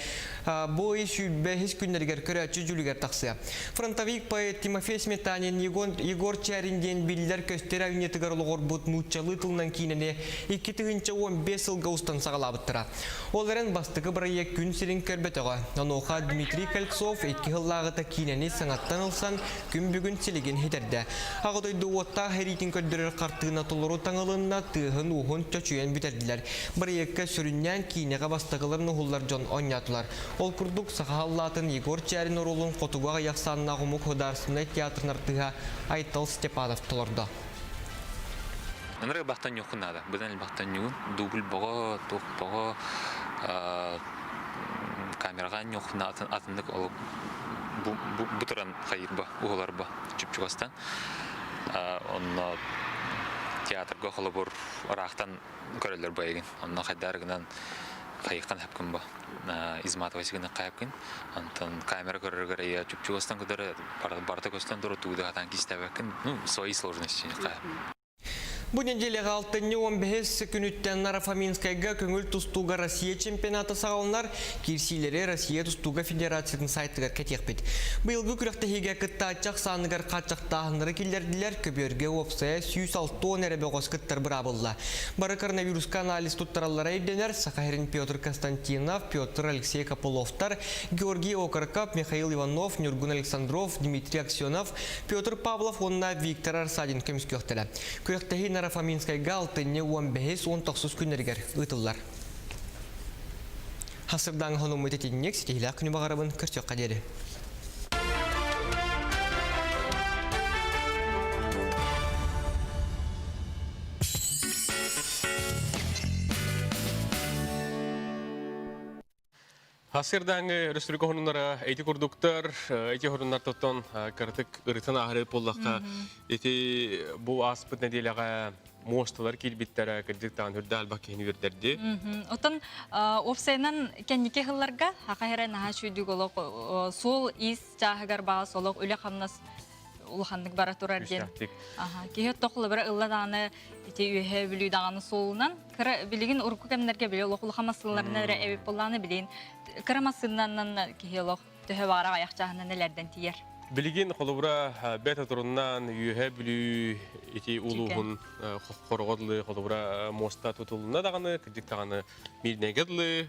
бу ый 25 күннэригэр көрөөччү дьүлүгэр тахсыа. Фронтовик поэт Тимофей Сметанин Егор Чарин диэн биллэр-көстөр айымньытыгар олоҕурбут нууччалыы тылынан киинэни 2015 сылга устан саҕалаабыттара. Ол эрэн бастакы бырайыак күн сирин көрбөтөҕө. Онуоха Дмитрий Кольцов икки сыллааҕыта киинэни саҥаттан ылсан күн бүгүн силигин ситэрдэ. Аҕа дойду уоттаах эриитин көрдөрөр хартыына толору таҥылынна, тыаһын-ууһун чочуйан бүтэрдилэр. Бырайыакка сүрүннээн киинэҕэ бастакыларын уһуллар дьон оонньоотулар. Ол курдук, саха халлаатын Егор Чээрин оруолун хотугу аҕыйах ахсааннаах омук художественнай театрын артыыһа Айтал Степанов толордо. Ынырык бахтан ньуоххун наада. Быдан элбэхтэн ньугун. Дубль боҕо, туох боҕо, камераҕа ньуоххун атыннык ол бу туран хайыырба, уһуларба чупчугастан. Онно театрга холобур ыраахтан көрөллөр байыгын. Онно хайдаар гынан хайыххан хапкын бо. Изматовайсы гынан хайапкын. Онтон камера көрөргөр я чупчугастан көтөр барыта көстөн туру тугу да хатан кистээбэккин. Ну, свои сложности Бу неделяҕа алтынньы 15 күнүттэн Нарафаминскайга көҥүл тустууга Россия чемпионата саҕаланар. Киирсиилэри Россия тустууга федерациятын сайтыгар кэтиэхпит. Быйылгы күрэхтэһиигэ кыттааччы ахсааныгар хааччахтааһыннары киллэрдилэр. Көбүөргэ уопсайа 160 эрэ бөҕөс кыттар быраабылла. Бары коронавируска анализ туттараллара ирдэнэр. Саха сирин Петр Константинов, Петр Алексей Копыловтар, Георгий Окороков, Михаил Иванов, Ньургун Александров, Дмитрий Аксенов, Петр Павлов уонна Виктор Арсадин көмүскүөхтэрэ. Күрэхтэһии Нарафаминскайга алтынньы 15-19 күннэригэр ыытыллар. Хасырдаҥ хонуммут итинник ситиһилээх күнү баҕарабын көрсүөххэ диэри. Хасырдааҥы республика хонуннара эти курдуктар, эти хоруннар тоттон кыратык ырытан ааһары буоллахха, ити бу ааспыт нэдиэлэҕэ муосталар киирбиттэрэ кырдьык даҕаны үрдэ албах киһини үөрдэрди. Оттон уопсайынан кэнники сылларга хаха эрэ наһаа үчүгүйдүк олох суол ис чааһыгар баас олох үлэ-хамнас улаханнык бара турар диэн. Киһи тохлубара ылла даҕаны ити үөһэ бүлүү даҕаны суолунан кыра билигин урукку кэмнэргэ били олох улахан массыыналарынан эрэ эбит буоллаҕына билигин кыра массыынанан киһи олох төһө баара айах чааһынан элэрдэн тиийэр. Билигин холобура бэт отуруннаан үөһэ бүлүү ити улууһун хороҕо дылы холобура муоста тутулунна даҕаны кырдьык даҕаны миирнэйгэ дылы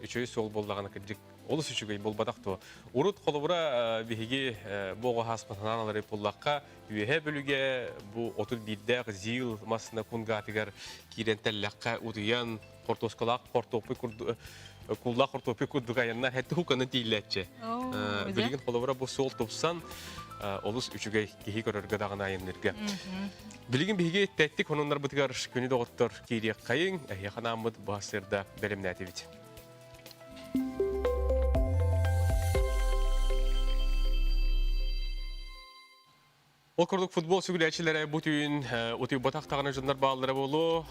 үчүгэй суол буоллаҕына кырдьык олус үчүгэй буолбатах дуо? Урут холобура биһиги бу оҕо хааспытынан алары буллахха үөһэ бүлүгэ бу 31-дээх ЗИЛ массына кунгаатыгар киирэн тэллэххэ утуйан хортуоскалаах хортуоппуй курдук куллаах хортуоппуй курдук айанна хэттэ хуканы тииллээччи. Билигин холобура бу суол тупсан олус үчүгэй киһи көрөргө даҕаны айаннырга. Билигин биһиги тэттик хонуннарбытыгар күнү доҕоттор киириэххэйиҥ, эһиэхэ анааммыт бу сырда бэлэмнээтибит. Ол курдук футбол сүгүлээччилэрэ бу түүн утуйбатах даҕаны дьоннор бааллара буолуо.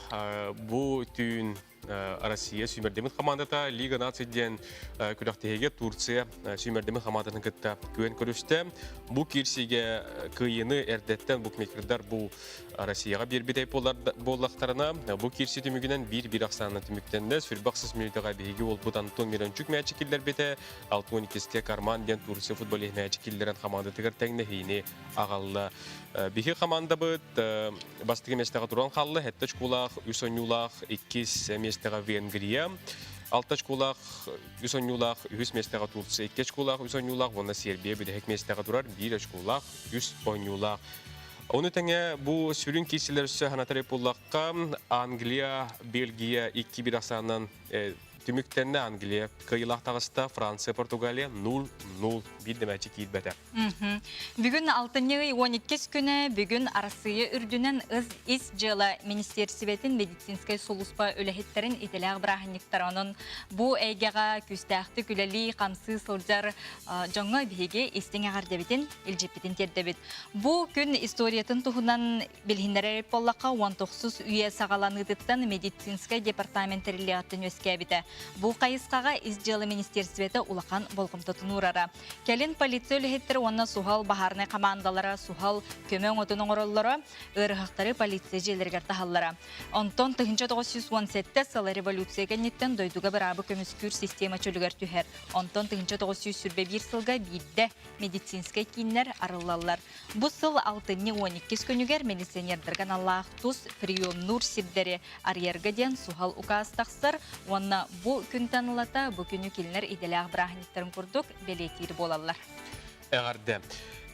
Бу түүн Россия сүүмэрдэммит хамаандата Лига наций диэн күрэхтэһиигэ Турция сүүмэрдэммит хамаандатын кытта күөн көрүстэ. Бу киирсиигэ кыайыыны эрдэттэн букмекердар бу Россияҕа биэрбит буоллахтарына, бу киирсии түмүгүнэн биир-биир ахсаанынан түмүктэннэ. Сүрбэх ахсыс мүнүүтэҕэ биһиги уолбут Антон Мирончук мээчик киллэрбитэ, 62-скэ Карман диэн Турция футболиһа мээчик киллэрэн хамаандатыгар тэҥнэһиини аҕалла. Биһи хамаандабыт бастакы миэстэҕэ туран хаалла, сэттэ очколаах, үс оонньуулаах, иккис миэстэҕэ Венгрия, алта очколаах, үс оонньуулаах, үһүс миэстэҕэ Турция, икки очколаах, үс оонньуулаах уонна Сербия бүтэһик миэстэҕэ турар, биир очколаах, үс оонньуулаах. Ону тэҥэ бу сүрүн киирсилэр өссө санатар буоллахха, Англия, Бельгия 2-1 ахсаанынан түмүктэннэ. Англия кыайыылаах таҕыста, Франция, Португалия 0-0 биир да мээчик киирбэтэ. Бүгүн алтынньы ый 12 күнэ бүгүн Арассыыйа үрдүнэн ис дьыала министиэрсибэтин медицинскэй сулууспа үлэһиттэрин идэлээх бырааһынньыктара. Онон бу эйгэҕэ күүстээхтик үлэлии, хамсыы сылдьар дьоҥҥо биһиги истиҥ эҕэрдэбитин илдьиппитин тиэрдэбит. Бу күн историятын туһунан билиһиннэрэр буоллахха, 19 үйэ саҕаланыытыттан медицинскэй департамент тэриллиэҕиттэн үөскээбитэ. Бу хайысхаҕа Ис дьыала министиэристибэтэ улахан болҕомтотун уурара. Кэлин полиция үлэһиттэрэ уонна суһал баһаарынай хамаандалара суһал көмө оҥотун оҥороллоро, ыарыһахтары полиция дьиэлэригэр таһаллара. Онтон 1917 сыла революция кэнниттэн дойдуга быраабы көмүскүүр система чөлүгэр түһэр. Онтон 1921 сылга биирдэ медицинскэй кииннэр арыллаллар. Бу сыл алтынньы 12 күнүгэр милиционердарга аналлаах тус приемнуур сирдэри арыйарга диэн суһал укаас тахсар уонна бу күнтэн ылата бу күнү кинилэр идэлээх бырааһынньыктарын курдук бэлиэтиир буолаллар. Эҕэрдэ.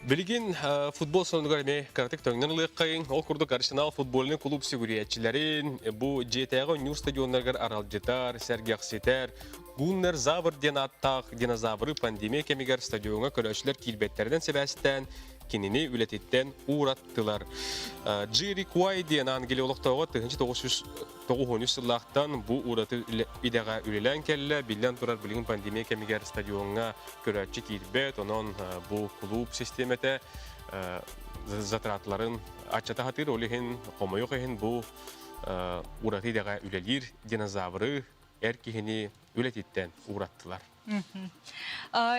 Билигин футбол сонугар эмиэ кыратык төҥнөн ылыаххайыҥ. Ол курдук Арсенал футбольный клуб сүгүрүйээччилэрин бу дьиэтээҕи оонньуур стадионнарыгар аралдьытар, сэргэхситэр, Гуннер Завр диэн ааттаах динозавры пандемия кэмигэр стадиоҥҥа көрөөччүлэр киирбэттэринэн сибээстээн кинини үлэтиттэн уураттылар. Джири Куай диэн Англия олохтооҕо 1993 сыллаахтан бу ураты идэҕэ үлэлээн кэллэ. Биллэн турар, билигин пандемия кэмигэр стадиоҥҥа көрөөччү киирбэт, онон бу клуб систиэмэтэ затратларын аччата сатыыр. Ол иһин, хомойуох иһин, бу ураты идэҕэ үлэлиир динозавры эр киһини үлэтиттэн уураттылар.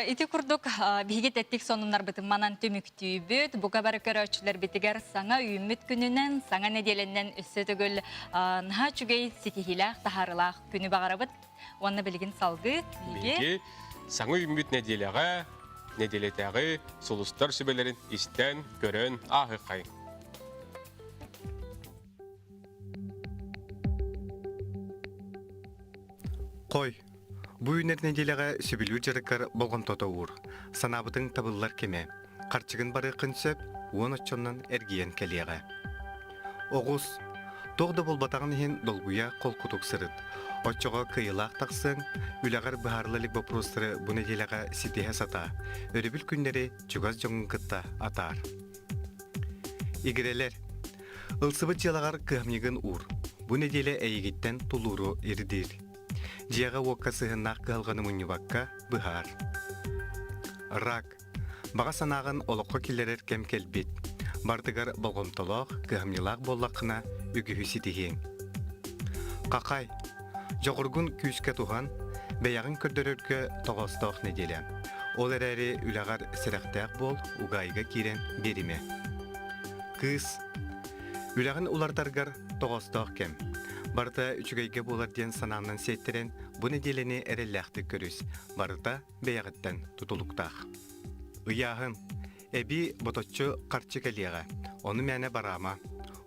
Ити курдук биһиги тэттик сонуннарбытын манан түмүктүүбүт. Бука бары көрөөччүлэрбитигэр саҥа үүммүт күнүнэн, саҥа нэдиэлэннэн өссө төгүл наһаа үчүгэй ситиһиилээх, таһаарылаах күнү баҕарабыт. Уонна билигин салгыы биһиги саҥа үүммүт нэдиэлэҕэ нэдиэлэтээҕи сулустар сүбэлэрин истэн, көрөн ааһыаххайыҥ. Хой, бу үүнэр нэдиэлэҕэ сөбүлүүр дьарыккар болҕомтото уур. Санаабытыҥ табыллар кэмэ. Харчыгын барыаххын сөп, уон оччоннон эргийэн кэлиэҕэ. Оҕус, туох да буолбатаҕын иһин долгуйа холкутук сырыт. Оччоҕо кыайыылаах тахсыаҥ, үлэҕэр быһаарыла илик боппуруостары бу нэдиэлэҕэ ситиһэ сатаа. Өрөбүл күннэри чугас дьоҥҥун кытта атаар. Игирэлэр, ылсыбыт дьыалаҕар кыһамньыгын уур. Бу нэдиэлэ эйигиттэн тулууру ирдиир. Дьиэҕэ-уокка сыһыаннаах кыһалҕаны мунньубакка быһаар. Рак. Баҕа санааҕын олоххо киллэрэр кэм кэлбит. Барытыгар болҕомтолоох, кыһамньылаах буоллаххына, үгүһү ситиһиэҥ. Хахай. Дьоҕургун күүскэ туһан, бэйэҕин көрдөрөргө тоҕоостоох нэдиэлэ. Ол эрээри үлэҕэр сэрэхтээх буол, угаайыга киирэн биэримэ. Кыыс, үлэҕин уларытаргар тоҕоостоох кэм. Барыта үчүгэйгэ буолар диэн санаанан сиэттэрэн, бу нэдиэлэни эрэллээхтик көрүс. Барыта бэйэҕиттэн тутулуктаах. Ыйааһын. Эбии боточчу харчы кэлиэҕэ. Ону мээнэ бараама.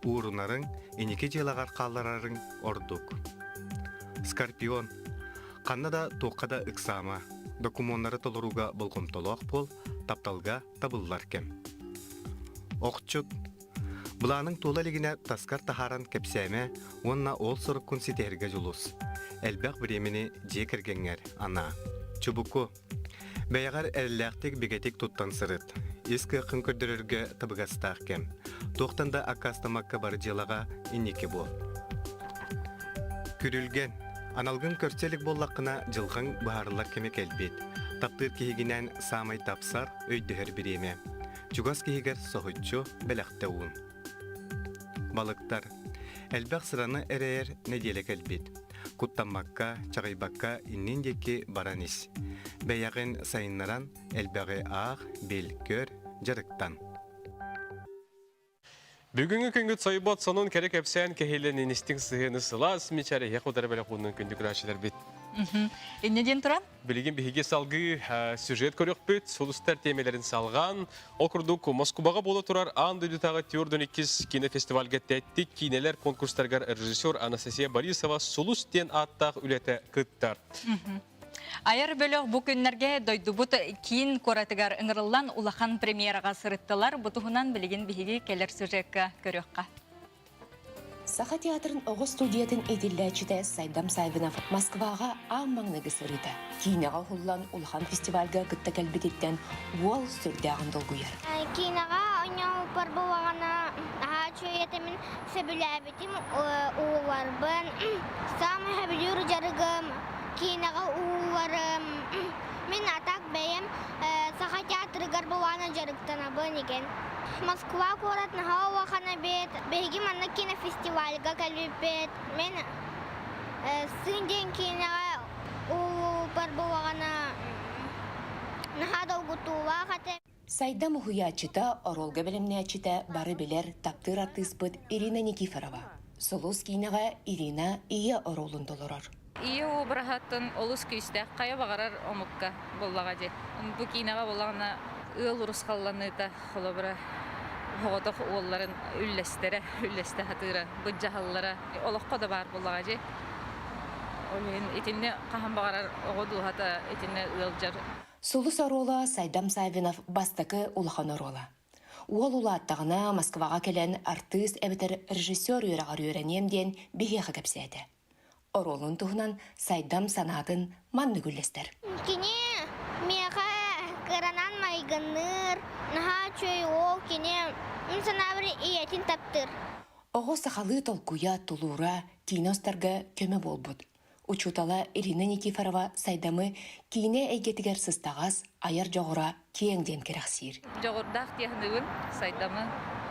Уурунарыҥ, инники дьыалаҕар хаалларарыҥ ордук. Скорпион. Ханна да туохха да ыксаама. Докумуоннары толорууга болҕомтолоох буол, тапталга табыллар кэм. Охчут. Былааныҥ туола илигинэ таскар таһааран кэпсээмэ уонна ол соруккун ситиһэргэ дьулус. Элбэх бириэмэни дьиэ кэргэҥҥэр анаа. Чубуку. Бэйэҕэр эрэллээхтик бигэтик туттан сырыт. Ис кыаххын көрдөрөргө табыгастаах кэм. Туохтан да аккаастаммакка бары дьыалаҕа инники буол. Күрүлгэн. Аналгын көрсө илик буоллаххына, дьылҕаҥ быһаарыллар кэмэ кэлбит. Таптыыр киһигинэн саамай тапсар, өйдөһөр бириэмэ. Чугас киһигэр соһуччу бэлэхтэ уун. Балыктар. Элбэх сыраны эрэйэр нэдиэлэ кэлбит. Куттаммакка, чаҕыйбакка иннин диэки баран ис. Бэйэҕин сайыннаран элбэҕи аах, бил, көр, дьарыктан. Бүгүҥҥү күнгүт сойбот сонун кэрэ кэпсээн кэһиилэн истиҥ сыһыаны сылаас мичээр эһиэхэ утары бэлэх ууннун күндү көрөөччүлэрбит. Инньэ диэн туран? Билигин биһиги салгыы сюжет көрүөхпүт, сулустар тиэмэлэрин салҕаан, ол курдук Москубаҕа буола турар аан дойдутааҕы түөрт иккис кинофестивальга тэттик киинэлэр конкурстарыгар режиссер Анастасия Борисова «Сулус» диэн ааттаах үлэтэ кыттар. Айар бөлөх бу күннэргэ дойдубут киин куоратыгар ыҥырыллан улахан премьераҕа сырыттылар. Бу туһунан билигин биһиги кэлэр сюжекка көрүөххэ. Саха театрын оҕо студиятын иитиллээччитэ Сайдам Саввинов Москваҕа аан маҥнайгы сырыыта. Киинэҕэ уһуллан улахан фестивальга кытта кэлбититтэн уол сүрдээҕин долгуйар. Киинэҕэ оонньообуппар буоллаҕына наһаа үчүгэй этэ мин сөбүлээбитим ууларбын. Саамай сөбүлүүр дьарыгым киинэҕэ уулларым. Мин а так бэйэм Саха театрыгар буолаана дьарыктанабын игин. Москва куорат наһаа улахан эбит. Биһиги манна кинофестивальга кэлбиппит. Мин Сын диэн киинэҕэ оонньуурбар буоллаҕына наһаа долгутуулаах этэ. Сайдам уһуйааччыта, оруолга бэлэмнээччитэ бары билэр, таптыыр артыыспыт Ирина Никифорова. Сулус киинэҕэ Ирина ийэ оруолун толорор. Ийэ обраһатын олус күүстээх хайа баҕарар омукка буоллаҕа дии. Бу киинэҕэ буоллаҕына ыал урусхалланыыта холобура оҕотох уолларын үллэстэрэ, үллэстэ сатыыра, былдьаһаллара олоххо да баар буоллаҕа дии. Ол иһин итиннэ хаһан баҕарар оҕо дууһата итиннэ ыалдьар. Сулус оруола Сайдам Саввинов бастакы улахан оруола. Уол улааттаҕына Москваҕа кэлэн артыыс эбэтэр режиссер үөрэҕэр үөрэниэм диэн биһиэхэ кэпсээтэ. Оруолун туһунан Сайдам санаатын маннык үллэстэр. Кини миэхэ кыранан майгынныыр, наһаа үчүгэй уол кини мин санаабар ийэтин таптыыр. Оҕо сахалыы толкуйа, тулуура киинэ устарга көмө буолбут. Учуутала Ирина Никифорова Сайдамы киинэ эйгэтигэр сыстаҕас, айар дьоҕура киэҥ диэн кэрэхсиир. Дьоҕурдаах диэхныыбын Сайдамы.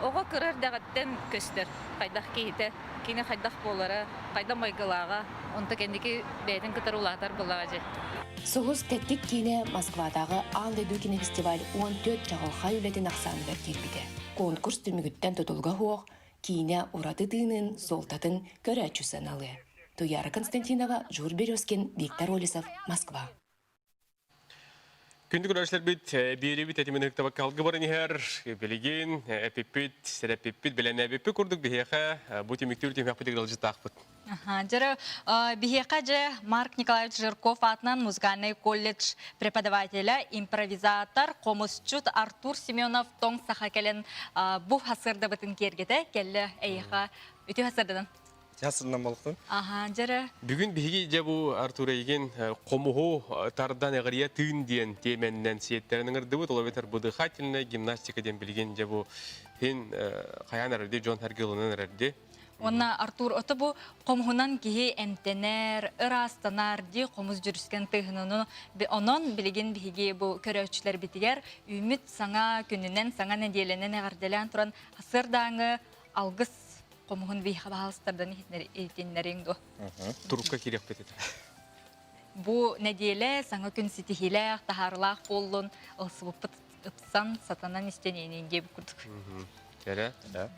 Оҕо кыра эрдэҕиттэн көстөр хайдах киһитэ, кини хайдах буолара, хайдах майгылааҕа, онто кэнники бэйэтин кытары улаатар буоллаҕа дьэ. Сулус тэттик киинэ Москватааҕы аан дойду кинофестиваль 14 чаҕылхай үлэтин ахсааныгар киирбитэ. Конкурс түмүгүттэн тутулуга суох киинэ ураты тыынын, суолтатын көрөөччү сыаналыа. Туяра Константинова, Жур Березкин, Виктор Олесов, Москва. Күндү көрөөччүлэрбит, биэриибит этимин ыһыктабакка алгы баран иһэр, билигин эпиппит, сэрэппиппит, бэлэнээбиппит курдук биһиэхэ бу түмүктүүр түһүмэхпитигэр ыалдьыттаахпыт. Дьэ, биһиэхэ дьэ Марк Николаевич Жирков аатынан музыкальный колледж преподавателя, импровизатор, хомусчут Артур Семенов тоҥ саха кэлэн бу хасырдабытын киэргэтэ кэллэ эйиэхэ үтүө хасырданан. Хасырдан болуктун. Аха, дьэрэ. Бүгүн биһиги дьэ бу Артур эйигин хомуһу тардан эҕирийэ тыын диэн тиэмэннэн сиэттэрэн ыҥырдыбыт. Ол эбэтэр бу дыхательная гимнастика диэн билигин дьэ бу хин хайаан эрэрди дьон сэргэ ылынан эрэрди. Уонна Артур ото бу хомуһунан киһи эмтэнэр, ыраастанар дии хомус дьүрүскэн тыһыныну онон билигин биһиги бу көрөөччүлэрбитигэр үүммүт саҥа күнүнэн, саҥа нэдиэлэнэн эҕэрдэлээн туран сырдааҥы алгыс хомуһун биһиэхэ баһаалыстардан иһитиннэриҥ дуо? Турукка киириэхпит этэ. Бу нэдиэлэ саҥа күн ситиһиилээх, таһаарылаах буоллун, ылсыбыппыт ыпсан, сатанан истэниэнин диэбит курдук. Кэрэ. Да.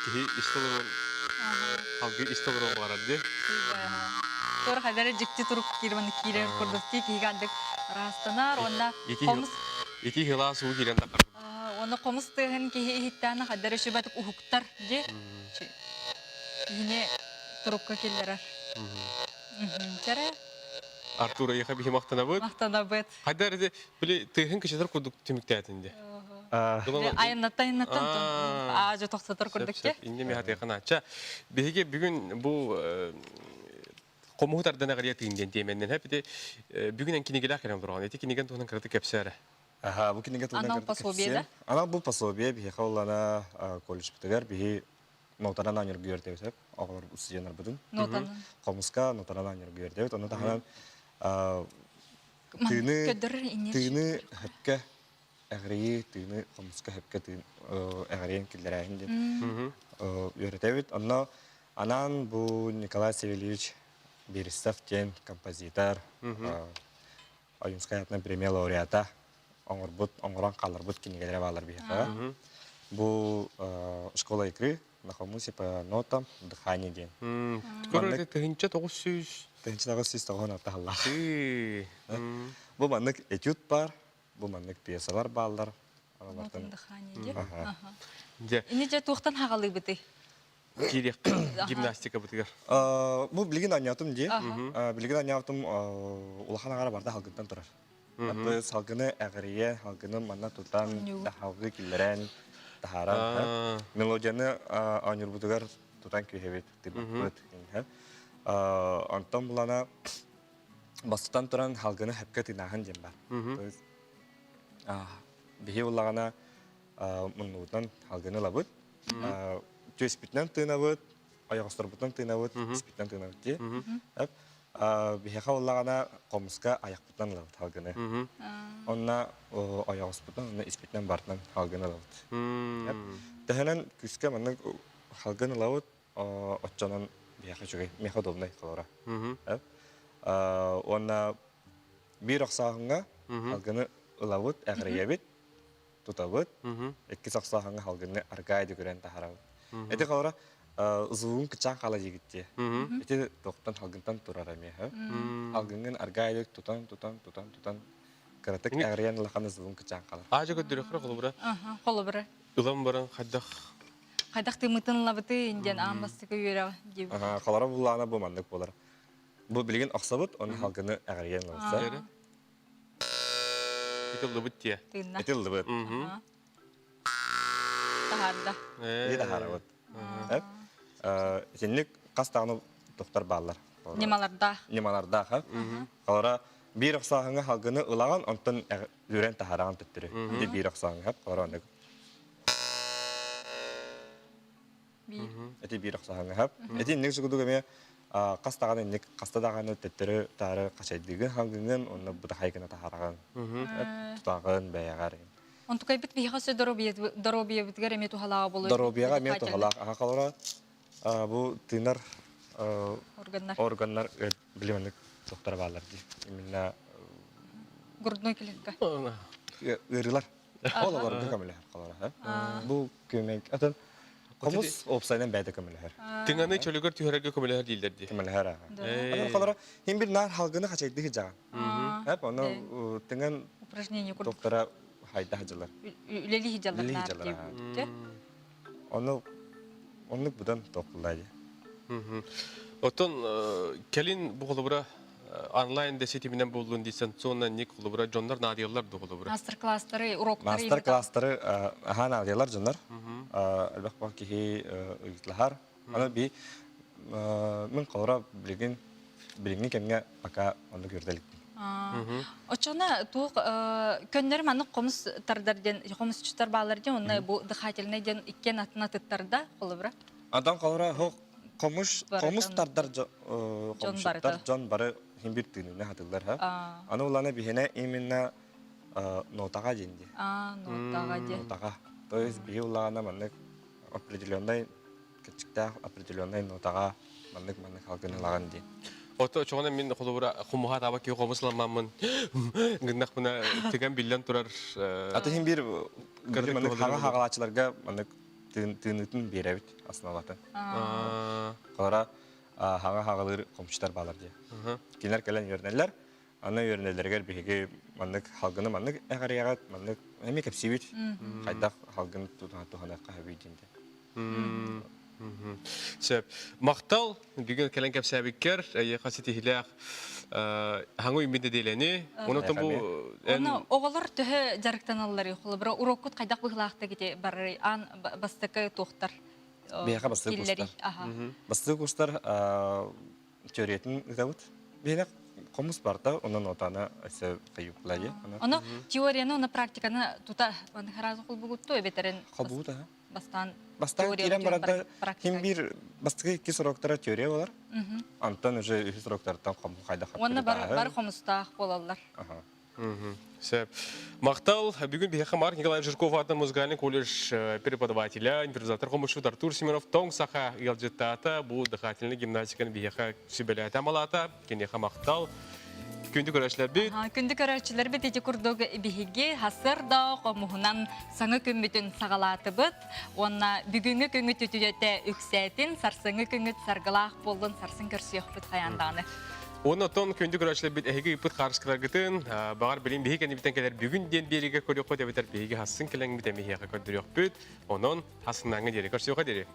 Киһи истэ олорон халгы истэ олорон баҕарар дии. Туор хайдары дьикти турук киирманы киирэр курдук ти киһигэ андык ыраастанар уонна хомус Ити хилаас уу киирэн тахар. Уонна хомус тыаһын киһи иһиттээн хайдары үчүбэтик уһуктар ди. Киһини турукка киллэрэр. Чэрэ. Артур эйиэхэ биһи махтанабыт. Махтанабыт. Хайдар ити били тыаһын кычатар курдук түмүктээтин де. Айаннаттан айаннаттан аажы тохтотор курдук те. Инне миһатыахын ачча. Биһиги бүгүн бу хомуһу тардан эҕирийэ тыын диэн тиэмэннэн хэп ити бүгүн эн кинигэлээх кэлэн олороҕун. Ити киниген туһунан кыратык кэпсээ эрэ. Аха, бу кинигэ туһунан Анал пособие да? Анал бу пособие биһиэхэ уллана колледжпытыгар биһи нотанан аанньыргыйар диэбит оҕолор устудьуоннарбытын. Нотанан. Хомуска нотанан аанньыргыйар диэбит. Ону таһынан тыыны тыыны хөпкө эҕирийии тыыны хомуска хөпкө тыын эҕирийэн киллэрээһин диэн үөрэтэбит. Онно анаан бу Николай Савельевич Берестов диэн композитор Ойуунскай аатынан премия лауреата оҥорбут, оҥорон хаалларбыт кинигэлэрэ бааллар биһиэхэ. Бу «Школа игры» на хомусе по нотам дыхание диэн. Көрөргө 1900 1996 сыллаах. Бу маннык этюд бар, бу маннык пьесалар бааллар. Нотам дыхание диэн. Ини дьэ туохтан хаҕалыыбытый? Киириэххэ гимнастикабытыгар. Бу билигин анньаатым дии. Билигин анньаатым улахан аҕара барда халгыттан турар. Бу салгыны эҕирийэ, салгыны манна тутан, халгы киллэрэн, таһааран. Мелодияны оонньуурбутугар тутан күүһэбит, тыыбыппыт. Онтон булана бастатан туран халгыны хөпкө тыынааһын диэн бар. То есть биһи буллаҕына муннубутунан халгыны ылабыт. Түөспүтүнэн тыынабыт, ойоҕосторбутунан тыынабыт, испитинэн тыынабыт дии. Биһиэхэ буоллаҕына хомуска айахпытынан ылабыт халгыны. Онно ойоҕоспутунан, онно испитинэн барытынан халгын ылабыт. Төһөнөн күүскэ маннык халгын ылабыт, оччонон биһиэхэ үчүгэй, миэхэ удобнай холоро. Уонна биир охсооһуҥҥа халгыны ылабыт, эҕирийэбит, тутабыт, иккис охсооһуҥҥа халгыны аргаай дүгүрэн таһарабыт. Ити холоро звугун кычаан хаала диигит дии. Ити тохтон халгынтан турар эмиэ. Халгыҥҥын аргаай тутан, тутан, тутан, тутан кыратык эҕирийэн улахан звугун кычаан хаалар. Аажа көрдөрөххө холобура. Холобура. Ылан баран хайдах хайдах тыыммытын ылабытый диэн аан бастакы үөрэх диэбит. Холоро буллаана бу маннык буолар. Бу билигин охсобут, оны халгыны эҕирийэн ылса. Итиллибит тиэ. Тыынна. Итиллибит. Таһаарда. Ити таһаарабыт. Итинник хас даҕаны тохтор бааллар. Ньымалардаах. Ньымалардаах. Холоро биир охсооһуҥҥа халгыны ылаҕын, онтон үрэн таһаараҕын төттөрү. Ити биир охсооһуҥҥа холоро оннук. Эти биир охсоһоҥҥа Эти инник сугудук эмиэ хас даҕаны инник хаста даҕаны төттөрү таары хачайдыгын хангыҥын онно бытахай гына таһараҕын тутаҕын бэйэҕэр Онтукайбыт биһиэхэ өссө доруобуйабытыгар эмиэ туһалааҕа буолуо. Доруобуйаҕа эмиэ туһалаах. Аха холоро бу тыынар органнар органнар били маннык суохтара бааллар дии. Именно грудной клетка. Ыарыылар. Ол олорго көмөлөһөр холоро. Бу көмөк атын хомус опсайынан бэйэтэ көмөлөһөр. Тыҥаны чөлүгэр түһэрэргэ көмөлөһөр дииллэр дии. Көмөлөһөр аха. Атын холоро хин бир наар халгыны хачайдыы хыдьаҕан. Эп ону тыҥан упражнение курдук. Доктора хайда хадьылар. Үлэлии хыдьалар наар диэбит. Ону оннук будан токуллаа дии. Оттон кэлин бу холобура онлайн да ситиминэн буоллун дистанционно ник холобура дьоннор наадыйаллар да холобура. Мастер-класстары, уроктары. Мастер-класстары аха наадыйалар дьоннор. Элбэх бах киһи ыйытлаһар. Аны би мин холобура билигин билиҥҥи кэмҥэ пока оннук үрдэликпин. Оччоҕуна туох көннөрү маннык хомус тардар диэн хомусчуттар бааллар диэн онно бу дыхательный диэн иккиэн атын атыттарда холобура. Адам холобура хомус хомус тардар хомусчуттар дьон бары хин бир тыынына хатыллар ха. Аны улана биһине именно нотаға диэн ди. А, нотаға диэн. Нотаға. То есть биһи улаана маннык определенный кычыктаах определенный нотаҕа маннык маннык халгын ылаҕын диэн. Ото чоҕуна мин холобура хомуһа таба киһи хомус ламмаммын гыннахпына тыган биллэн турар Аты иһин биир маннык хаҥа хаҕалааччыларга маннык тыынытын биэрэбит основатын. Холора хаҥа хаҕалыыр хомчутар баалар дии. Кинилэр кэлэн үөрэнэллэр. Аны үөрэнэллэригэр биһиги маннык халгыны маннык эҕэрийэҕит, маннык эмиэ кэпсиибит. Хайдах халгын туһаныахха сөбүй диэн. Сөп. Махтал, бүгүн кэлэн кэпсээбиккэр, эйиэхэ ситиһилээх хаҥу үүммүт нэдиэлэни. Онон бу Оны оҕолор төһө дьарыктаналларый? Холобура, уроккут хайдах быһыылаахтык ити барарый? Аан бастакы туохтар? Биһиэхэ бастакы курстар. Бастакы курстар теориятын ыытабыт. Биһиэнэ. Хомус барда, онон отана өсө кайыплайы. Ону теорияны, оны практиканы тута сразу холбугутту эбетерин Холбугута. Бастаан Бастаан киирэн барарда ким бир бастакы икки сроктара теория болар. Антон уже үһүс сроктартан хому хайда Уонна бар, бар хомустаах буолаллар. Сөп. Махтал. Бүгүн биһиэхэ Марк Николаевич Жирков аатынан музыкальный колледж преподавателя, импровизатор хомусчут Артур Семенов тоҥ саха ыалдьыттаата. Бу дыхательный гимнастиканы биһиэхэ сүбэлээтэ амалаата. Киниэхэ махтал. Күндү көрөөччүлэрбит. Күндү көрөөччүлэрбит ити курдук биһиги хасыр да хомуһунан саҥа күммүтүн саҕалаатыбыт. Уонна бүгүҥҥү күҥҥүт үтүөтэ үксээтин, сарсыҥҥы күҥҥүт саргылаах буоллун, сарсын көрсүөхпүт хайаан даҕаны. Уонна оттон күндү көрөөччүлэрбит эһиги ыыппыт хаарыскаларгытын, баҕар билин биһиги кэннибиттэн кэлэр бүгүн диэн биэриигэ көрүөххүт эбэтэр биһиги хассын кэлэҥмит эмиһиэхэ көрдөрүөхпүт. Онон хасыннааҥҥа диэри көрсүөххэ диэри.